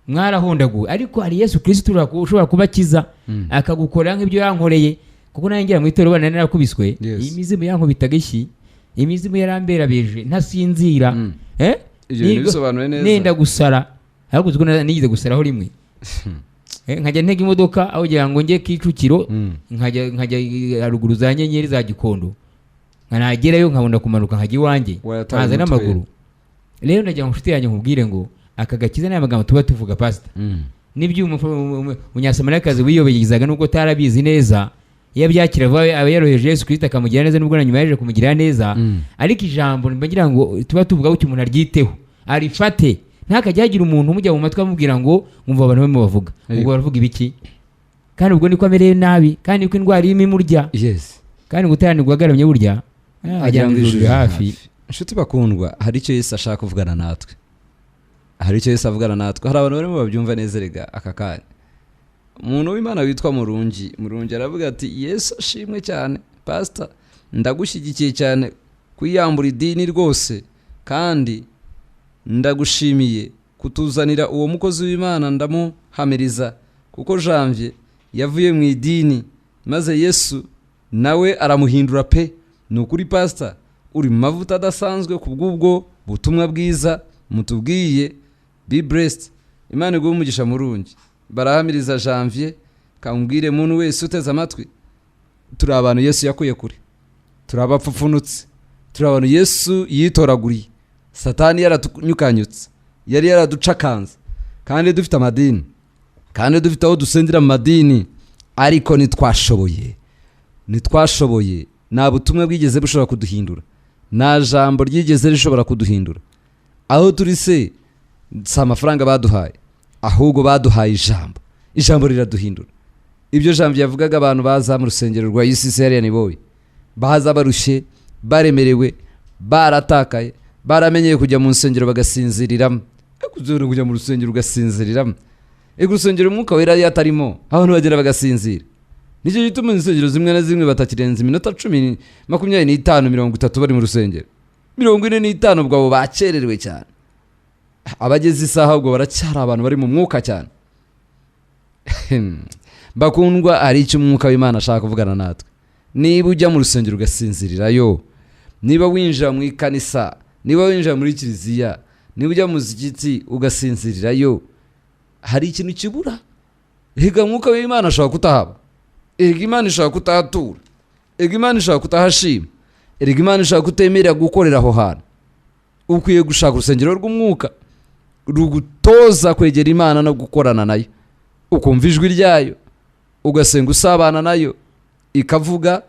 mwarahondaguwe, ariko hari Yesu Kristo ushobora kubakiza, akagukora nk'ibyo yankoreye, kuko nanjye ngera mu itorero bana narakubiswe. Iyi mizimu yankubitaga ishyi, imizimu yaramberabeje ntasinzira. Eh? Ibyo bintu bisobanuye neza. Nenda gusara, ahubwo uzi ko nigeze gusaraho rimwe. Nkajya ntega imodoka aho kugira ngo njye Kicukiro, nkajya haruguru za Nyenyeri za Gikondo, nkanagerayo nkabona kumanuka nkajya iwanjye, Wayataye nkaza umutwe. n'amaguru. Rero ndagira ngo inshuti yanjye nkubwire ngo aka gakiza n'aya magambo tuba tuvuga, pasita, nibyo umunyasamariyakazi wiyobegizaga nubwo atarabizi neza, iyo abyakira vuba aba yoroheje Yesu Kristo akamugira neza, nubwo na nyuma yaje kumugira neza. Ariko ijambo mba ngira ngo tuba tuvuga gutyo, umuntu aryiteho, arifate, ntakajya hagira umuntu umujya mu matwi amubwira ngo mwumva abantu barimo bavuga, ubwo baravuga ibiki? Kandi ubwo niko amerewe nabi, kandi niko indwara irimo imurya. Kandi gutaranirwa agaramye burya agira ngo ijuru riri hafi. Inshuti bakundwa, hari icyo Yesu ashaka kuvugana natwe, hari icyo Yesu avugana natwe. Hari abantu barimo babyumva neza rega aka kanya. Umuntu w'Imana witwa Murungi, Murungi aravuga ati Yesu ashimwe cyane, pasita, ndagushyigikiye cyane kwiyambura idini rwose, kandi ndagushimiye kutuzanira uwo mukozi w'Imana. Ndamuhamiriza kuko Janvier yavuye mu idini maze Yesu nawe aramuhindura pe. Ni ukuri pasita, uri mu mavuta adasanzwe ku bw'ubwo butumwa bwiza mutubwiye. Be blessed, Imana iguhe umugisha. Murungi barahamiriza Janvier. Kamubwire muntu wese uteze amatwi, turi abantu Yesu yakuye kure, turi abapfupfunutse, turi abantu Yesu yitoraguriye. Satani yaratunyukanyutse, yari yaraducakanze, kandi dufite amadini, kandi dufite aho dusengera mu madini, ariko ntitwashoboye, ntitwashoboye. Nta butumwa bwigeze bushobora kuduhindura, nta jambo ryigeze rishobora kuduhindura. Aho turi se si amafaranga baduhaye, ahubwo baduhaye ijambo, ijambo riraduhindura. Ibyo jambo yavugaga, abantu baza mu rusengero rwa UCC hariya Niboye, baza barushye, baremerewe, baratakaye, baramenyeye kujya mu nsengero bagasinziriramo. Ariko uzabona kujya mu rusengero ugasinziriramo, ego, urusengero umwuka wera iyo atarimo abantu bagera bagasinzira. Nicyo gituma insengero zimwe na zimwe batakirenza iminota 10, 25, 30 bari mu rusengero, 45 ubwo abo bakererewe cyane. Abageze isaha ubwo baracyari abantu bari mu mwuka cyane. Bakundwa, hari icyo umwuka w'Imana ashaka kuvugana natwe. Niba ujya mu rusengero ugasinzirirayo, niba winjira mu ikanisa, niba winjira muri kiliziya, niba ujya mu muzigiti ugasinzirirayo, hari ikintu kibura. Higa, umwuka w'Imana ashobora kutahaba, higa, Imana ishobora kutahatura. Ego Imana ishobora kutahashima, erega Imana ishobora kutemerera gukorera aho hantu. Ukwiye gushaka urusengero rw'umwuka rugutoza kwegera Imana no gukorana nayo, ukumva ijwi ryayo, ugasenga usabana nayo, ikavuga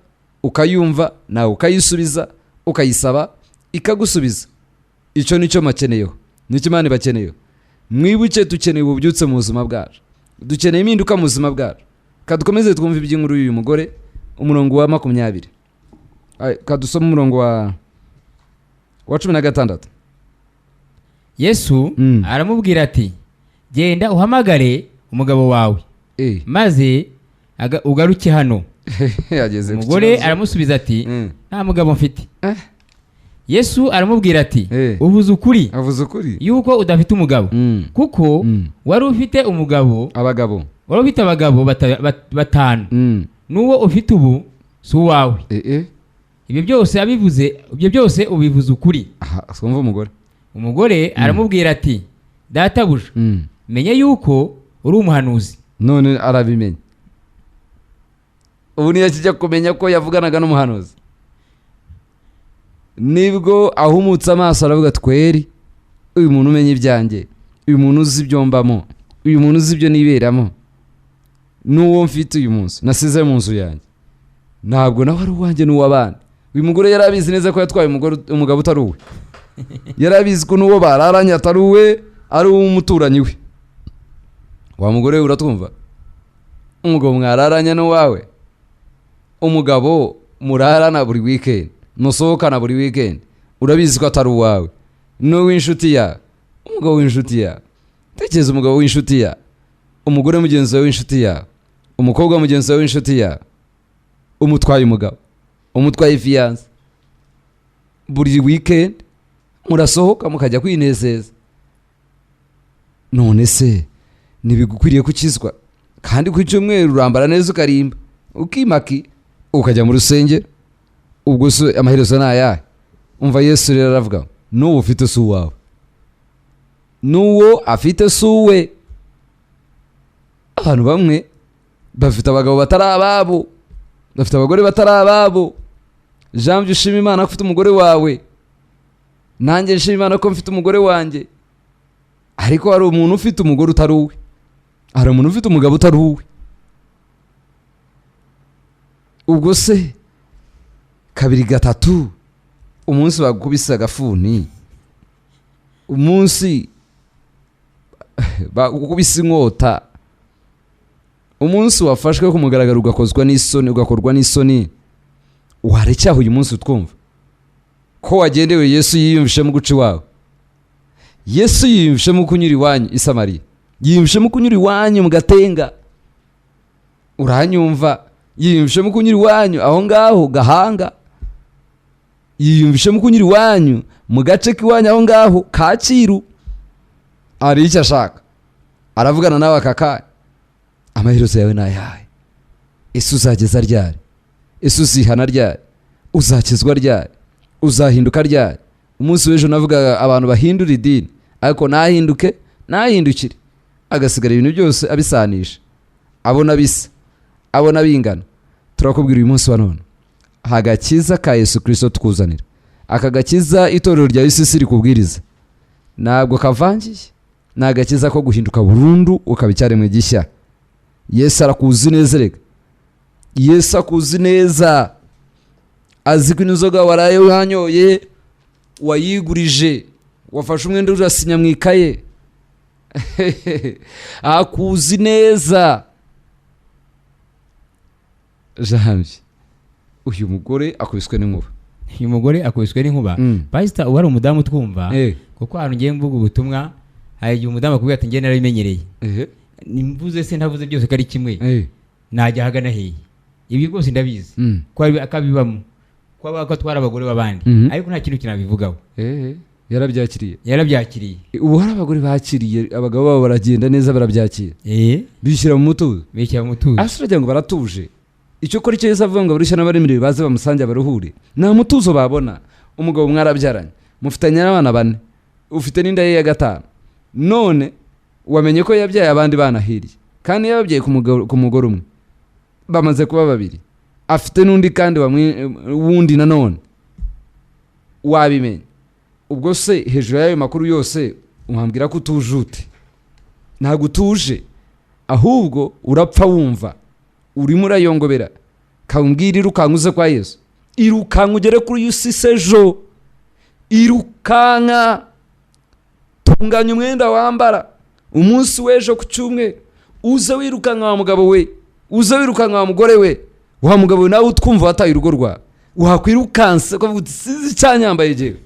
ukayumva, nawe ukayisubiza, ukayisaba ikagusubiza. Icyo nicyo makeneyeho, nicyo Imana ibakeneyeho. Mwibuke, dukeneye ububyutse mu buzima bwacu, dukeneye impinduka mu buzima bwacu. Kadukomeze twumve iby'inkuru y'uyu mugore, umurongo wa 20. Kadusome umurongo wa 16. Yesu aramubwira ati genda uhamagare umugabo wawe maze ugaruke hano. Umugore aramusubiza ati nta mugabo mfite. Yesu aramubwira ati uvuze ukuri, avuze ukuri yuko udafite umugabo, kuko wari ufite umugabo, abagabo wari ufite abagabo batanu, n'uwo ufite ubu si uwawe. Ibyo byose abivuze, ibyo byose ubivuze ukuri. Twumva umugore. Umugore aramubwira ati databuja, menye yuko uri umuhanuzi. None arabimenya ubu, niyo kijya kumenya ko yavuganaga n'umuhanuzi, nibwo ahumutse amaso aravuga tweri, uyu muntu umenya ibyanjye, uyu muntu uzi ibyo mbamo, uyu muntu uzi ibyo niberamo, n'uwo mfite uyu munsi nasize mu nzu yanjye, ntabwo nawe ari uwanjye n'uw'abandi. Uyu mugore yari abizi neza ko yatwaye umugabo utari uwe, yari abizi ko n'uwo bararanye atari uwe, ari uw'umuturanyi we. Wa mugore we uratwumva? Umugabo mwararanye n'uwawe, umugabo murarana buri weekend, musohokana buri weekend, urabizi ko atari uwawe, n'uw'inshuti yawe, umugabo w'inshuti yawe. Tekereza umugabo w'inshuti yawe, umugore mugenzi wawe w'inshuti yawe, umukobwa mugenzi wawe w'inshuti yawe, umutwaye umugabo, umutwaye fiyanse, buri weekend murasohoka mukajya kwinezeza. None se ntibigukwiriye gukizwa? Kandi ku cyumweru urambara neza, ukarimba, ukimaki, ukajya mu rusengero. Ubwo se amaherezo ni ayahe? Umva Yesu rero aravuga n'uwo ufite si uwawe, n'uwo afite si uwe. Abantu bamwe bafite abagabo batari ababo, bafite abagore batari ababo. Jean ushima Imana ko ufite umugore wawe, nanjye nshima Imana ko mfite umugore wanjye. Ariko hari umuntu ufite umugore utari uwe, hari umuntu ufite umugabo utari uwe. Ubwo se kabiri gatatu umunsi bagukubise agafuni, umunsi bagukubise inkota, umunsi wafashwe ku mugaragaro ugakozwa n'isoni, ugakorwa n'isoni, warecyaho uyu munsi utwumva ko wagendewe. Yesu yiyumvishemo guca iwawe, Yesu yiyumvishemo kunyura iwanyu i Samariya, yiyumvishemo kunyura iwanyu mu Gatenga, uranyumva, yiyumvishemo kunyura iwanyu aho ngaho Gahanga, yiyumvishemo kunyura iwanyu mu gace k'iwanyu aho ngaho Kacyiru. Hari icyo ashaka, aravugana nawe aka kanya. Amaherezo yawe ni ayahe? Ese uzageza ryari? Ese uzihana ryari? Uzakizwa ryari? Uzahinduka ryari? Umunsi w'ejo navugaga abantu bahindura idini, ariko nahinduke, nahindukire, agasigara ibintu byose abisanisha, abona bisa, abona bingana. Turakubwira uyu munsi wa none, agakiza ka Yesu Kristo tukuzanira, aka gakiza itorero rya UCC rikubwiriza, ntabwo kavangiye, ni agakiza ko guhinduka burundu ukaba icyaremwe gishya. Yesu arakuzi neza, reka Yesu akuzi neza, azi ko inzoga waraye wanyoye wayigurije, wafashe umwenda urasinya mu ikaye, akuzi neza. Janvier, uyu mugore akubiswe n'inkuba. Uyu mugore akubiswe n'inkuba. Pastor, uba ari umudamu twumva, kuko ahantu ngiye mvuga ubutumwa hari igihe umudamu akubwira ati ngiye narabimenyereye, nimvuze se ntavuze byose ko ari kimwe, najya ahagana hehe? Ibi rwose ndabizi ko akabibamo, ko atwara abagore b'abandi, ariko nta kintu kinabivugaho. Yarabyakiriye, yarabyakiriye. Ubu hari abagore bakiriye abagabo babo baragenda neza, barabyakira, bishyira mu mutuzo, bishyira mu mutuzo. Asa uragira ngo baratuje. Icyo kora icyo Yesu avuga ngo abarushya n'abaremerewe baze bamusange abaruhure, nta mutuzo babona. Umugabo mwarabyaranye, mufitanye n'abana bane, ufite n'inda ye ya gatanu, none wamenye ko yabyaye abandi bana hirya, kandi yababyaye ku mugore umwe, bamaze kuba babiri. Afite n'undi kandi wundi nanone wabimenya. Ubwo se hejuru y'ayo makuru yose wambwira ko utujute? Ntabwo utuje, ahubwo urapfa wumva urimo urayongobera. Kambwira, irukanka uze kwa Yesu, irukanka ugere kuri UCC ejo, irukanka, tunganya umwenda wambara umunsi w'ejo ku cyumweru, uze wirukanka wa mugabo we, uze wirukanka wa mugore we. Wa mugabo we nawe utwumva wataye urugo rwawe, wakwirukanse ukavuga uti sinzi icyanyambaye, jyewe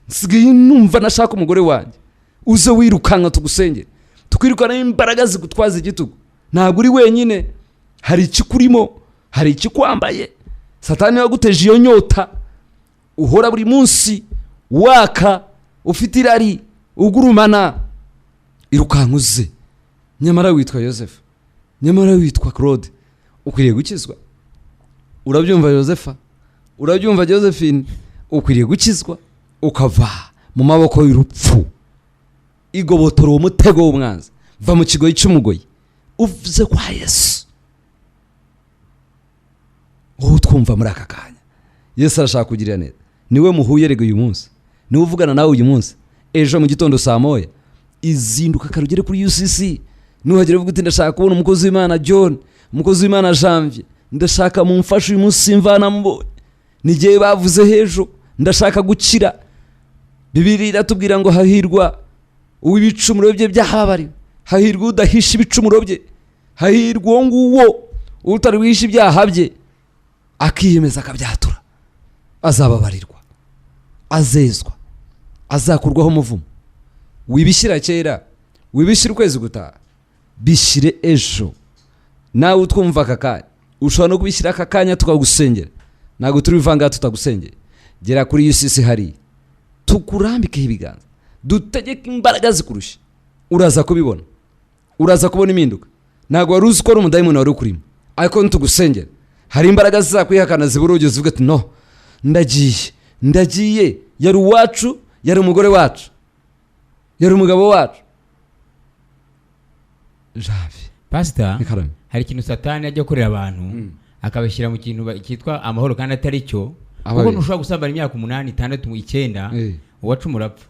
nsigaye numva nashaka umugore wanjye. Uze wirukanka tugusengere, tukwirukana imbaraga zigutwaza igitugu. Ntabwo uri wenyine, hari ikikurimo, hari ikikwambaye. Satani yaguteje iyo nyota uhora buri munsi waka, ufite irari, ugurumana. Irukanka uze. Nyamara witwa Yosefu, nyamara witwa Claude, ukwiriye gukizwa. Urabyumva Yosefa, urabyumva Josephine, ukwiriye gukizwa ukava mu maboko y'urupfu. Igobotora uwo mutego w'umwanzi, va mu kigoyi cy'umugoyi, uvuze kwa Yesu. Wowe utwumva muri aka kanya, Yesu arashaka kugirira neza. Niwe muhuye rega uyu munsi, niwe uvugana nawe uyu munsi. Ejo mu gitondo saa 1 izinduka kare ugere kuri UCC. Nuhagera uvuga uti ndashaka kubona umukozi w'Imana John, umukozi w'Imana Janvier, ndashaka mumfashe uyu munsi mvana mubonye, nigihe bavuze hejo, ndashaka gukira. Bibiliya iratubwira ngo hahirwa uw'ibicumuro bye byahababariwe, hahirwa udahisha ibicumuro bye, hahirwa uwo nguwo utari wihisha ibyaha bye akiyemeza akabyatura, azababarirwa, azezwa, azakurwaho umuvumo. Wibishyira kera, wibishyira ukwezi gutaha, bishyire ejo. Nawe utwumva aka kanya, ushobora no kubishyira aka kanya tukagusengera. Ntabwo turi bivanga tutagusengera. Gera kuri UCC hariya, tukurambikeho ibiganza, dutegeke imbaraga zikurusha. Uraza kubibona, uraza kubona impinduka. Ntabwo wari uzi ko ari umudayimoni wari ukurimo, ariko nitugusengera hari imbaraga zizakwihakana zibura urugero, zivuga ati no, ndagiye, ndagiye. Yari uwacu, yari umugore wacu, yari umugabo wacu. Janvier. Pasita. Ikarame. Hari ikintu Satani ajya akorera abantu, akabashyira mu kintu cyitwa amahoro kandi atari cyo. Aba kuko ari. Ntushobora gusambana imyaka 8, 6, 9, uwacumura apfa.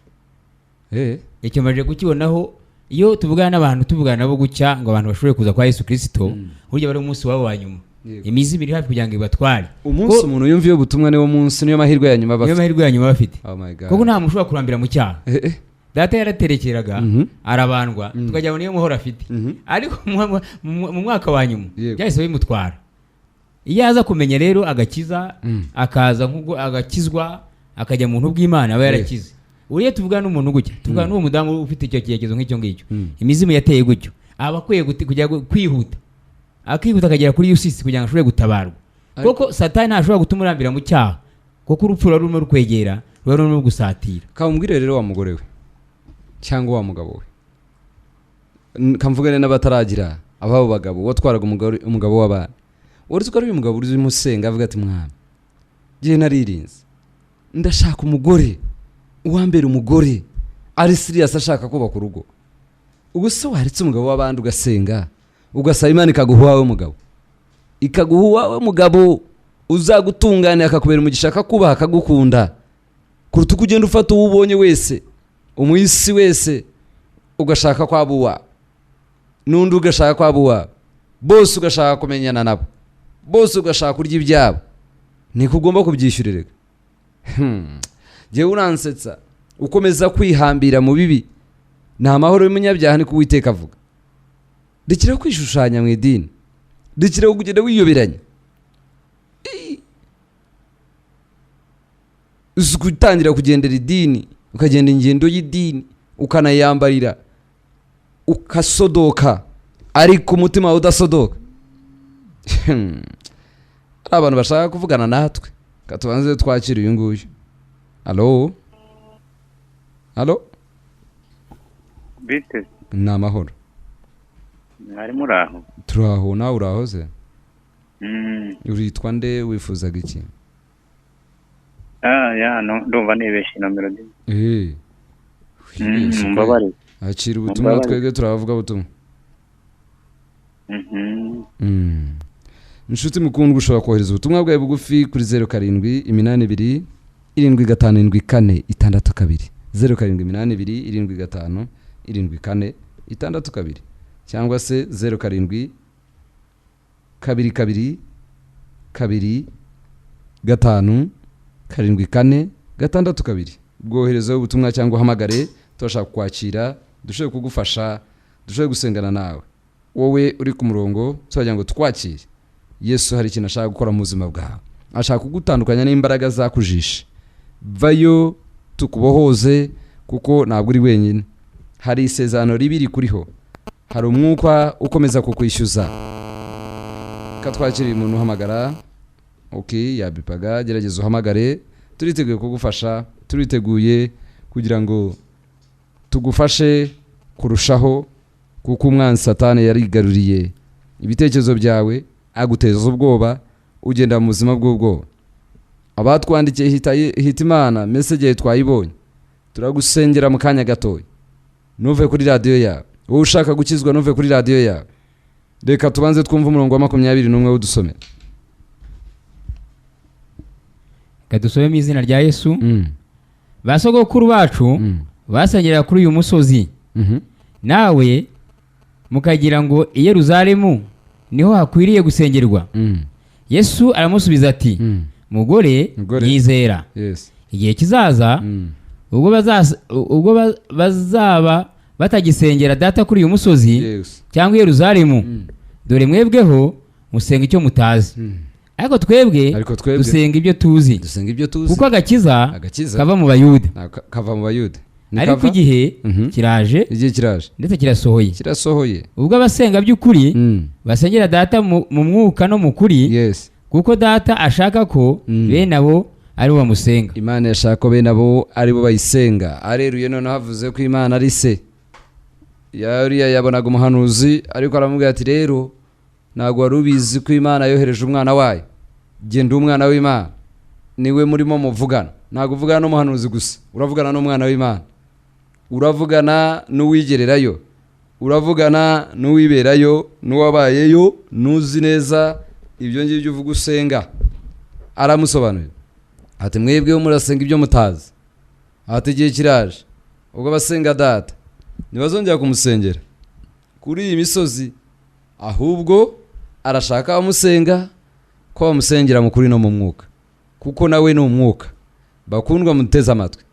Icyo maje kukibonaho iyo tuvugana n'abantu, tuvugana nabo gucya ngo abantu bashobore kuza kwa Yesu Kirisito. Burya bari umunsi wabo wa nyuma, imizimu iri hafi kugira ngo ibatware. Umunsi umuntu yumva iyo butumwa niwo munsi, niyo mahirwe ya nyuma aba niyo afite. mahirwe ya nyuma bafite. Oh my God. Kuko nta muntu ushobora kurambira mu cyaha. Data yaraterekeraga, arabandwa, tukajya niyo muhoro afite, ariko mu mwaka wa nyuma byahise bimutwara. Iyo aza kumenya rero agakiza, akaza nk'ubwo agakizwa, akajya mu buntu bw'Imana, aba yarakize. Uriya tuvugana n'umuntu gutya, tuvugana n'uwo mudamu ufite icyo cyerekezo nk'icyo ngicyo, imizimu yateye gutyo, aba akwiye kujya kwihuta, akihuta akagera kuri UCC kugira ngo ashobore gutabarwa, kuko Satani ntashobora gutuma urambira mu cyaha, kuko urupfu ruba rurimo rukwegera, ruba rurimo gusatira. Kamubwire rero wa mugore we cyangwa wa mugabo we, kamvugane n'abataragira ababo bagabo, watwaraga umugabo w'abana, uretse ko ari uyu mugabo urimo usenga avuga ati mwami, ngiye naririnze, ndashaka umugore uwambere, umugore ari serious ashaka kubaka urugo. Ubu se waretse umugabo w'abandi ugasenga, ugasaba Imana ikaguha uwawe mugabo, ikaguha uwawe mugabo uzagutunganira, akakubera umugisha, akakubaha, akagukunda, kuruta uko ugenda ufata uwo ubonye wese, umwisi wese, ugashaka ko aba uwawe, n'undi ugashaka ko aba uwawe, bose ugashaka kumenyana nabo, bose ugashaka kurya ibyabo. Niko ugomba kubyishyurira. Jyewe uransetsa, ukomeza kwihambira mu bibi. Ni amahoro y'umunyabyaha, niko Uwiteka avuga. Rekera kwishushanya mu idini, rekera kugenda wiyoberanya. Uzi gutangira kugendera idini, ukagenda ingendo y'idini, ukanayambarira, ukasodoka, ariko umutima wawe udasodoka. Hari abantu bashaka kuvugana natwe, reka tubanze twakire uyu nguyu. Alo, alo. Bite? Ni amahoro. Mwari muraho? Turaho, nawe uraho se? Uritwa nde, wifuzaga iki? Ya, no, ndumva nibeshye nomero ndi. Wibeshye. Mumbabarire. Akira ubutumwa. Mumbabarire. Twebwe turabavuga ubutumwa. Inshuti mukundwa, ushobora kohereza ubutumwa bwawe bugufi kuri 0782 7574 62, 0782 75 74 62, cyangwa se 07 22 2 5 7 4 6 2. Bwoherezeho ubutumwa cyangwa uhamagare, turashaka kukwakira, dushobore kugufasha, dushobore gusengana nawe. Wowe uri ku murongo, turagira ngo twakire. Yesu hari ikintu ashaka gukora mu buzima bwawe, ashaka kugutandukanya n'imbaraga zakujishe. Vayo tukubohoze, kuko ntabwo uri wenyine. Hari isezerano ribi rikuriho, hari umwuka ukomeza kukwishyuza. Katwakiriye umuntu uhamagara. Ok, yabipaga, gerageza uhamagare, turiteguye kugufasha, turiteguye kugira ngo tugufashe kurushaho, kuko umwanzi Satani yarigaruriye ibitekerezo byawe, aguteza ubwoba, ugenda mu buzima bw'ubwoba. Abatwandikiye Hitimana, message twayibonye, turagusengera mu kanya gatoya. Ntuve kuri radiyo yawe. Wowe ushaka gukizwa, ntuve kuri radiyo yawe. Reka tubanze twumve umurongo wa 21 w'udusomera. Reka dusome mu izina rya Yesu. Ba sogokuru bacu basengeraga kuri uyu musozi, nawe mukagira ngo i Yeruzalemu niho hakwiriye gusengerwa. Yesu aramusubiza ati, mugore, Mugore. nyizera, igihe kizaza ubwo bazaba batagisengera Data kuri uyu musozi cyangwa i Yeruzalemu. Dore mwebweho musenga icyo mutazi, ariko twebwe Ariko twebwe dusenga ibyo tuzi, dusenga ibyo tuzi, kuko agakiza agakiza kava mu Bayuda. Kava mu Bayuda. Ni Ariko kava? igihe kiraje, Igihe kiraje, ndetse kirasohoye, kirasohoye, ubwo abasenga by'ukuri basengera Data mu mwuka no mu kuri, kuko Data ashaka ko bene abo ari bo bamusenga. Imana yashaka ko bene abo ari bo bayisenga. Areruye noneho avuze ko Imana ari se. Yariya yabonaga umuhanuzi, ariko aramubwira ati rero ntabwo wari ubizi ko Imana yohereje umwana wayo. Genda, umwana w'Imana niwe murimo muvugana. Ntabwo uvugana n'umuhanuzi gusa, uravugana n'umwana w'Imana, uravugana n'uwigererayo, uravugana n'uwiberayo, n'uwabayeyo, n'uzi neza ibyo ngibyo uvuga usenga. Aramusobanurira ati mwebwe murasenga ibyo mutazi. Ati igihe kiraje ubwo abasenga Data ntibazongera kumusengera kuri iyi misozi, ahubwo arashaka abamusenga ko bamusengera mu kuri no mu mwuka, kuko nawe ni umwuka. Bakundwa, muteze amatwi,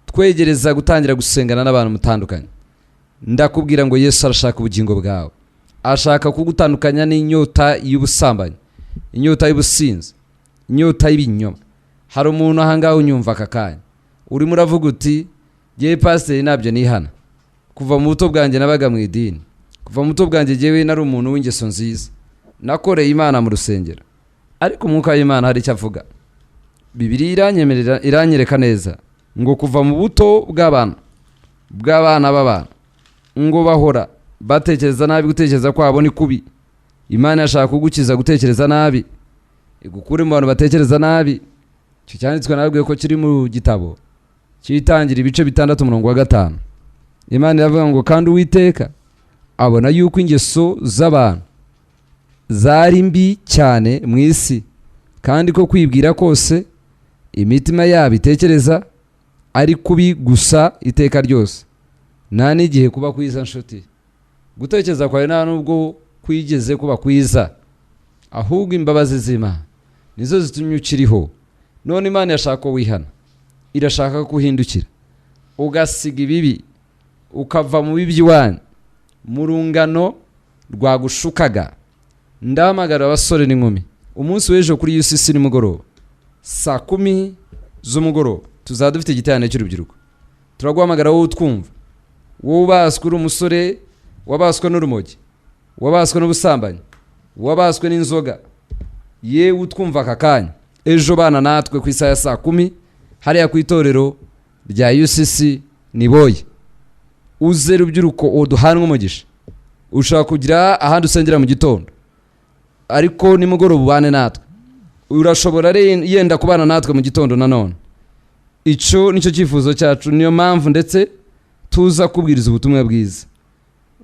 twegereza gutangira gusengana n'abantu mutandukanye. Ndakubwira ngo Yesu arashaka ubugingo bwawe, ashaka kugutandukanya n'inyota y'ubusambanyi, inyota y'ubusinzi, inyota y'ibinyoma. Hari umuntu ahangaha unyumva aka kanya urimo uravuga uti jyewe pasiteri ntabyo nihana, kuva mu buto bwanjye nabaga mu idini, kuva mu buto bwanjye jyewe nari umuntu w'ingeso nziza, nakoreye Imana mu rusengero. Ariko umwuka w'Imana hari icyo avuga. Bibiliya iranyemerera, iranyereka neza ngo kuva mu buto bw'abana b'abana ngo bahora batekereza nabi, gutekereza kwabo ni kubi. Imana yashaka kugukiza gutekereza nabi, igukure mu bantu batekereza nabi. Icyo cyanditswe nababwiye ko kiri mu gitabo cyitangira ibice 6 umurongo wa 5. Imana iravuga ngo kandi Uwiteka abona yuko ingeso z'abantu zari mbi cyane mu isi, kandi ko kwibwira kose imitima yabo itekereza ari kubi gusa iteka ryose. Nta n'igihe kuba kwiza nshuti, gutekereza kwawe nta nubwo kwigeze kuba kwiza, ahubwo imbabazi z'Imana nizo zitumye ukiriho. None Imana irashaka ko wihana, irashaka ko uhindukira, ugasiga ibibi, ukava mu bibi by'iwanyu, mu rungano rwagushukaga. Ndahamagara abasore n'inkumi, umunsi w'ejo kuri UCC nimugoroba saa 10 z'umugoroba tuzaba dufite igiterane cy'urubyiruko. Turaguhamagara wowe utwumva, wowe ubaswe uri umusore, wabaswe n'urumogi, wabaswe n'ubusambanyi, wabaswe n'inzoga, yewe utwumva aka kanya, ejo bana natwe ku isaha ya saa 10 hariya ku itorero rya UCC Niboye. Uze rubyiruko uduhanwe umugisha. Ushobora kugira ahandi usengera mu gitondo, ariko nimugoroba ubane natwe. Urashobora yenda kubana natwe mu gitondo nanone. Icyo nicyo cyifuzo cyacu, niyo mpamvu ndetse tuza kubwiriza ubutumwa bwiza.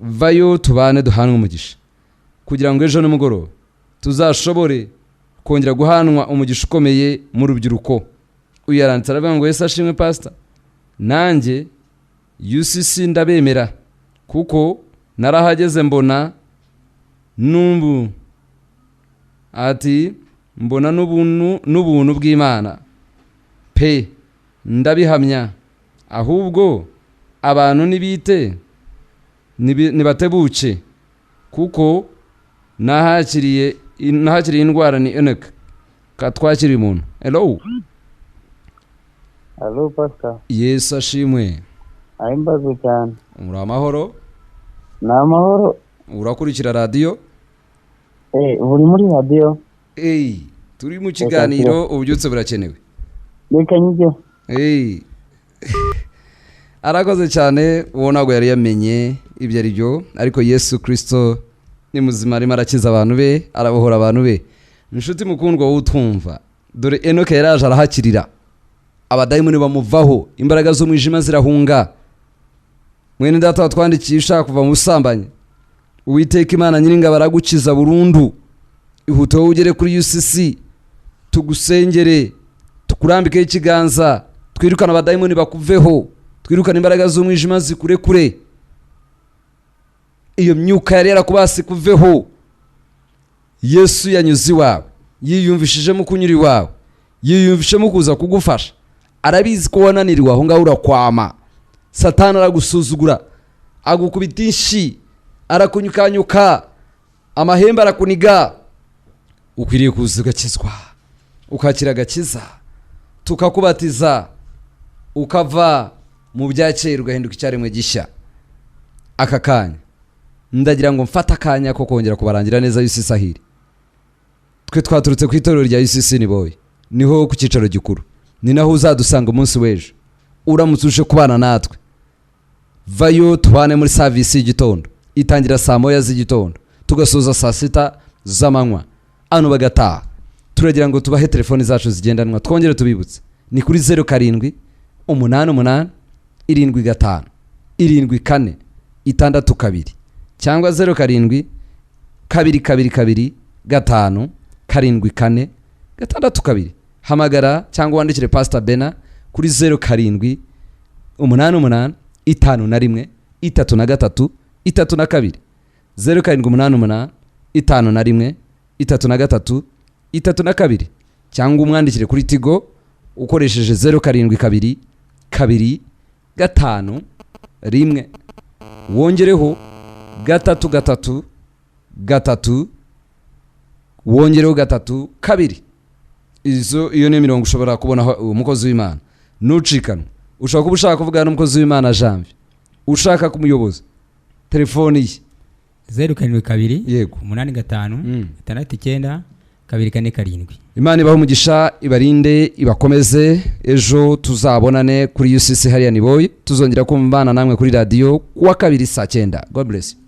Vayo tubane duhanwe umugisha, kugira ngo ejo nimugoroba Tuzashobore kongera guhanwa umugisha ukomeye mu rubyiruko. Uyu yaranditse aravuga ngo: "Yesu ashimwe, pasita. Nanjye UCC ndabemera kuko narahageze mbona n'ubu," ati, "mbona n'ubuntu bw'Imana pe, ndabihamya. Ahubwo abantu nibite nibatebuke kuko nahakiriye indwara." Ni Enoch katwakiriye umuntu. Hello? Allo, pastor. Yesu ashimwe. Ahimbazwe cyane. Muri amahoro? Ni amahoro. Urakurikira radiyo? Buri muri radiyo. Eyi, turi mu kiganiro Ububyutse Burakenewe. Reka njyeho. Eyi, arakoze cyane. Uwo ntabwo yari yamenye ibyo ari byo, ariko Yesu Kirisito ni muzima, arimo arakiza abantu be, arabohora abantu be. Inshuti mukundwa wowe utwumva, dore Enoke yaraje arahakirira, abadayimoni bamuvaho, imbaraga z'umwijima zirahunga. Mwene data watwandikiye ushaka kuva mu busambanyi, Uwiteka Imana Nyiringabo aragukiza burundu. Ihute wowe ugere kuri UCC, tugusengere, tukurambikeho ikiganza, twirukane abadayimoni bakuveho, twirukane imbaraga z'umwijima zikurekure, iyo myuka yari yarakubase kuveho. Yesu yanyuze iwawe, yiyumvishijemo kunyura iwawe, yiyumvishemo kuza kugufasha. Arabizi ko wananiriwe aho ngaho, urakwama, Satani aragusuzugura, agukubita inshi, arakunyukanyuka, amahembe arakuniga. Ukwiriye kuza ugakizwa, ukakira agakiza, tukakubatiza, ukava mu bya kera ugahinduka icyaremwe gishya. Aka kanya ndagira ngo mfate akanya ko kongera kubarangira neza UCC Sahiri. Twe twaturutse ku itorero rya UCC Niboye, niho ku cyicaro gikuru, ni naho uzadusanga umunsi w'ejo uramutse uje kubana natwe. Vayo tubane muri service y'igitondo, itangira saa 1 z'igitondo, tugasoza saa 6 z'amanywa, hano bagataha. Turagira ngo tubahe telefoni zacu zigendanwa, twongere tubibutse. Ni kuri 0788757462 cyangwa 0722257462. Hamagara cyangwa wandikire Pastor Bena kuri 0788513332, 0788513332, cyangwa umwandikire kuri Tigo ukoresheje 072251 wongereho 333 wongereho 32. Izo iyo ni imirongo ushobora kubonaho umukozi w'Imana. Ntucikanwe. Ushobora kuba ushaka kuvugana n'umukozi w'Imana Janvier, ushaka kumuyoboza, telefoni ye? 072 85 69 247. Imana ibahe umugisha, ibarinde, ibakomeze. Ejo tuzabonane kuri UCC hariya Niboye. Tuzongera kumva namwe kuri radiyo kuwa kabiri saa 9. God bless you.